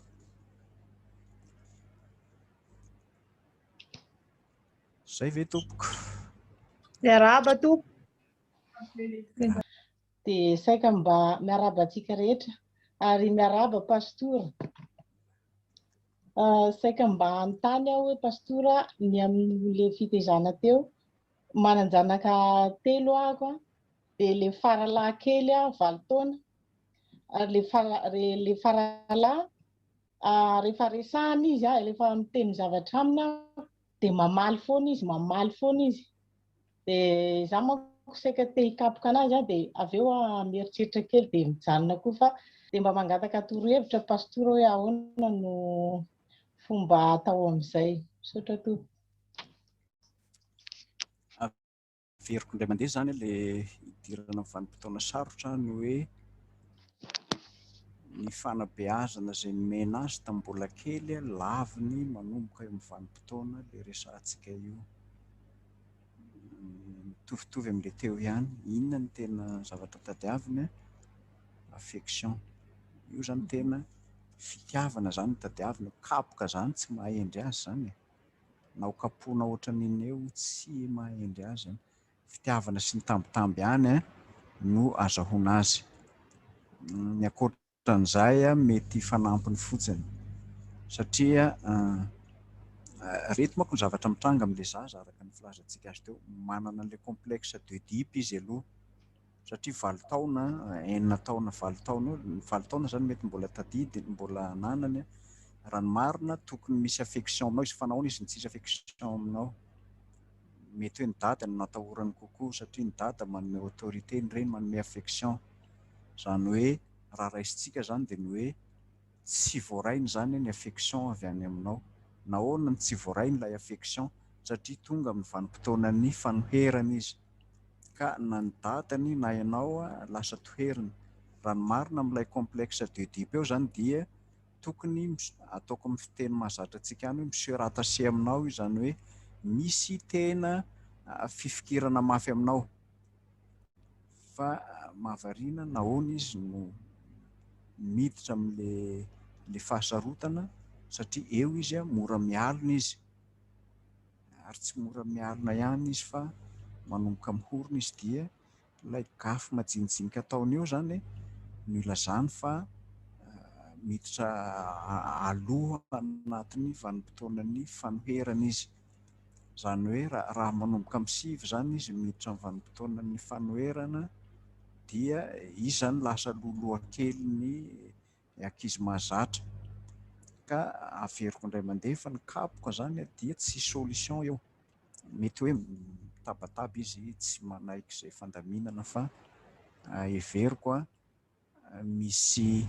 Izay ve tompoko? Miarahaba tompoko. Dia saika mba miarahaba antsika rehetra ary miarahaba pastora. Saika mba hanontany aho hoe pastora ny amin'ilay fitaizana teo. Manan-janaka telo aho an, dia ilay faralahy kely aho valo taona ary ilay fara ilay faralahy rehefa resahana izy an, rehefa miteny zavatra aminy aho dia mamaly foana izy, mamaly foana izy. Dia izaho manko saika te hikapoka anazy aho dia avy eo aho mieritreritra kely dia mijanona koa fa dia mba mangataka torohevitra pastora hoe ahoana no fomba atao amin'izay. Misaotra tompoko. Averiko indray mandeha izany ilay idirana amin'ny vanim-potoana sarotra ny hoe ny fanabeazana izay nomena azy tamin'ny mbola kely laviny manomboka eo amin'ny vanim-potoana ilay resahantsika io. Mitovitovy amin'ilay teo ihany. Inona no tena zavatra tadiaviny? Affection. Io izany tena fitiavana izany no tadiavina. Kapoka izany tsy maha-hendry azy izany e. Na ho kapohina ohatran'inona eo tsy maha-hendry azy izany. Fitiavana sy ny tambitamby ihany no azahoana azy. Ny ankoatra Ohatran'izay mety fanampiny fotsiny satria ireto manko ny zavatra mitranga amin'ilay zaza araka ny filazantsika azy teo, manana an'ilay complexe d'Oedipe izy aloha satria valo taona, enina taona, valo taona eo, ny valo taona izany mety mbola tadidy, mbola ananany, raha ny marina tokony misy affection aminao izy fa nahoana izy no tsisy affection aminao? Mety hoe ny dada no natahorany kokoa satria ny dada manome autorité, ny reny manome affection, izany hoe raha raisintsika izany dia ny hoe tsy voarainy izany ny affection avy any aminao. Nahoana no tsy voarainy ilay affection? Satria tonga amin'ny vanim-potoanan'ny fanoherana izy. Ka na ny dadany na ianao lasa toheriny. Raha ny marina amin'ilay complexe d'Oedipe eo izany dia tokony ataoko amin'ny fiteny mahazatra antsika any hoe mi-se rattacher aminao izy, izany hoe misy tena fifikirana mafy aminao. Fa mahavariana nahoana izy no miditra amin'le le fahasarotana satria eo izy mora mialona izy ary tsy mora mialona ihany izy fa manomboka mihorona izy dia ilay gafy majinijinika ataony eo zany no ilazany fa miditra aloha anatin'ny vanim-potoanan'ny fanoherana izy. Izany hoe raha manomboka amin'ny sivy izany izy miditra amin'ny vanim-potoanan'ny fanoherana dia izy izany lasa alohaloha kelin'ny ankizy mahazatra. Ka averiko indray mandeha fa ny kapoka zany dia tsy solution eo. Mety hoe mitabataba izy tsy manaiky izay fandaminana fa heveriko misy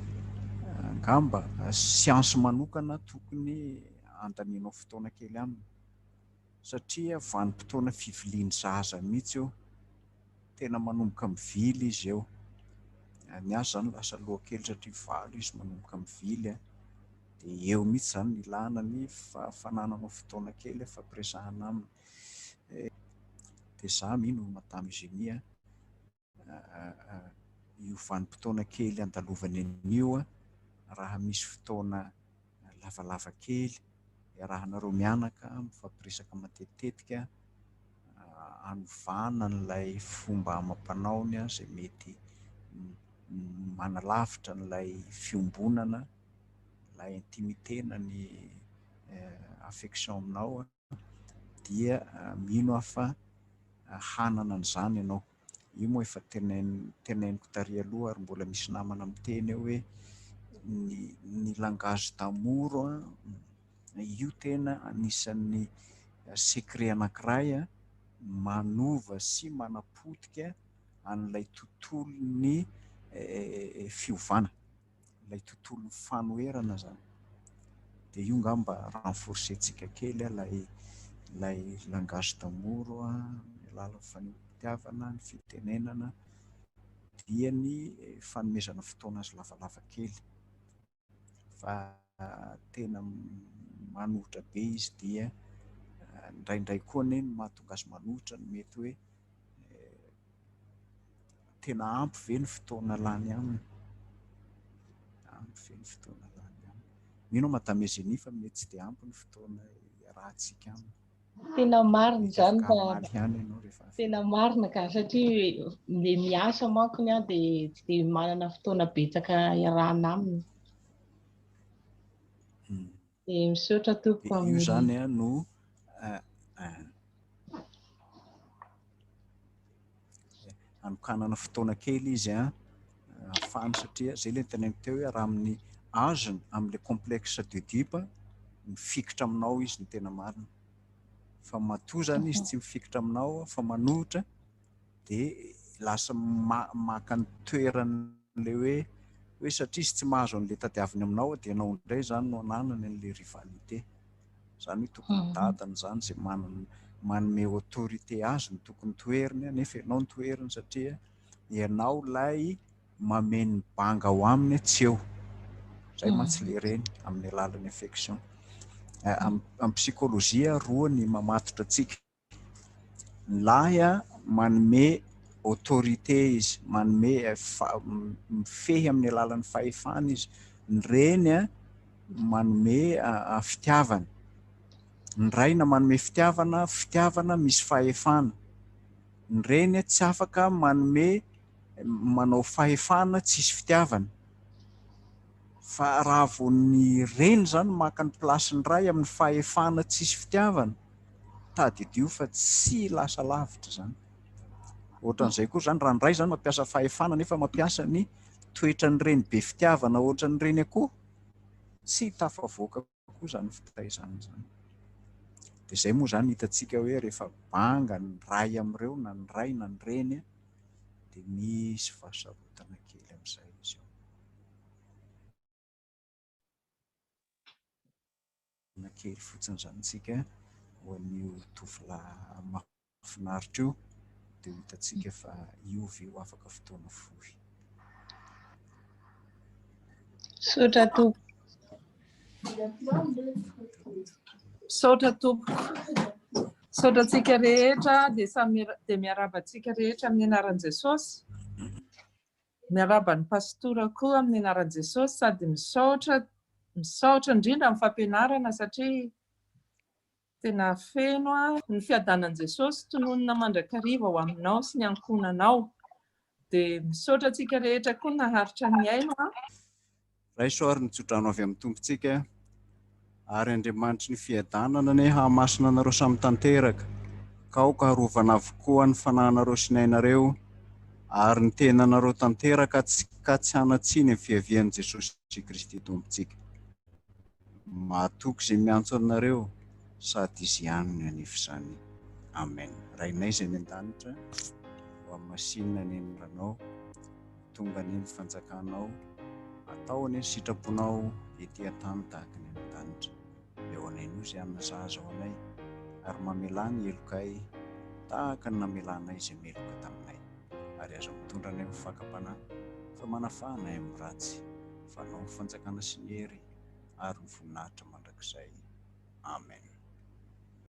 angamba siansy manokana tokony handanianao fotoana kely aminy satria vanim-potoana fivilian'ny zaza mihitsy io. Tena manomboka mivily izy eo. Ny azy izany lasa aloha kely satria valo izy manomboka mivily. Dia eo mihitsy izany ny ilana ny fanananao fotoana kely fampiresahana aminy. Dia za mino Madame Eugénie io vanim-potoana kely andalovany an'io raha misy fotoana lavalava kely iarahanareo mianaka mifampiresaka matetitetika hanovana an'ilay fomba amam-panaony izay mety manalavitra an'ilay fiombonana, ilay intimité na ny affection aminao dia mino aho fa hanana an'izany ianao. Io moa efa teneniko tary aloha ary mbola misy namana miteny eo hoe ny ny langage d'amour io tena anisan'ny secret anankiray manova sy manapotika an'ilay tontolon'ny fiovana. ilay tontolon'ny fanoherana izany. Dia io angamba renforcer-ntsika kely ilay ilay langage d'amour amin'ny alalan'ny fanehoam-pitiavana, ny fitenenana, dia ny fanomezana fotoana azy lavalava kely. Fa tena manohitra be izy dia indraindray koa anie ny mahatonga azy manohitra no mety hoe Tena ampy ve ny fotoana lany aminy? Ampy ve ny fotoana lany aminy? Mino aho Madame Eugénie fa mety tsy dia ampy ny fotoana iarahantsika aminy. Tena marina Mety izany afaka fa hamaly ihany ianao rehefa avy eo. tena marina ka satria le miasa manko ny ahy dia tsy dia manana fotoana betsaka iarahana aminy. Dia misaotra tompoko Dia io amin'ny izany no anokanana fotoana kely izy an, ahafahany satria izay ilay noteneniko teo hoe raha amin'ny âge-ny, amin'ilay complexe d'Oedipe, mifikitra aminao izy ny tena marina. Fa matoa izany izy tsy mifikitra aminao fa manohitra dia lasa maka ny toeran'ilay hoe hoe satria izy tsy mahazo an'ilay tadiaviny aminao dia ianao indray izany no ananany an'ilay rivalité. Izany hoe tokony dadany izany izay manome autorité azy no tokony toheriny nefa ianao no toheriny satria ianao ilay mameno ny banga ao aminy tsy eo. Izay mantsy ilay reny amin'ny alalan'ny affection. Amin'ny psychologie roa ny mamatotra antsika. Ny lahy manome autorité izy, manome mifehy amin'ny alalan'ny fahefana izy. Ny reny manome fitiavana. Ny ray na manome fitiavana, fitiavana misy fahefana. Ny reny tsy afaka manome manao fahefana tsisy fitiavana. Fa raha vao ny reny izany maka ny place-n'ny ray amin'ny fahefana tsisy fitiavana, tadidio fa tsy lasa lavitra izany. Ohatran'izay koa izany, raha ny ray izany mampiasa fahefana nefa mampiasa ny toetran'ny reny be fitiavana ohatran'ny reny akoho, tsy tafavoaka koa izany fitaizana izany. Dia izay moa izany hitantsika hoe rehefa banga ny ray amin'ireo na ny ray na ny reny dia misy fahasarotana kely amin'izay izy eo. Na kely fotsiny izany isika ho an'io tovolahy mahafinaritra io dia ho hitantsika fa hiova io afaka fotoana fohy. Misaotra tompoko. Misaotra tompoko. Misaotra antsika rehetra dia samy dia miarahaba antsika rehetra amin'ny anaran'i Jesosy. Miarahaba ny pastora koa amin'ny anaran'i Jesosy sady misaotra misaotra indrindra amin'ny fampianarana satria tena feno ny fiadanan'i Jesosy tononina mandrakariva ho aminao sy ny ankohonanao. Dia misaotra antsika rehetra koa naharitra nihaino an. Raiso ary ny tsodrano avy amin'ny Tompontsika, ary Andriamanitry ny fiadanana anie hahamasina anareo samy tanteraka, ka aoka harovana avokoa ny fanahinareo sy ny ainareo ary ny tenanareo tanteraka ka tsy hanan-tsiny amin'ny fiavian'i Jesosy Kristy Tompontsika. Mahatoky izay miantso anareo, sady Izy ihany no hanefy izany. Amen. Rainay izay any an-danitra, hohamasinina anie ny anaranao, ho tonga anie ny fanjakanao, atao anie ny sitraponao ety an-tany tahaka ny any an-danitra. Omeo anay anio izay hanina sahaza ho anay, ary mamelà ny helokay tahaka ny namelanay izay meloka taminay. Ary aza mitondra anay amin'ny fakam-panahy, fa manafaha anay amin'ny ratsy, fa Anao ny fanjakana sy ny hery ary ny voninahitra mandrakizay. Amen.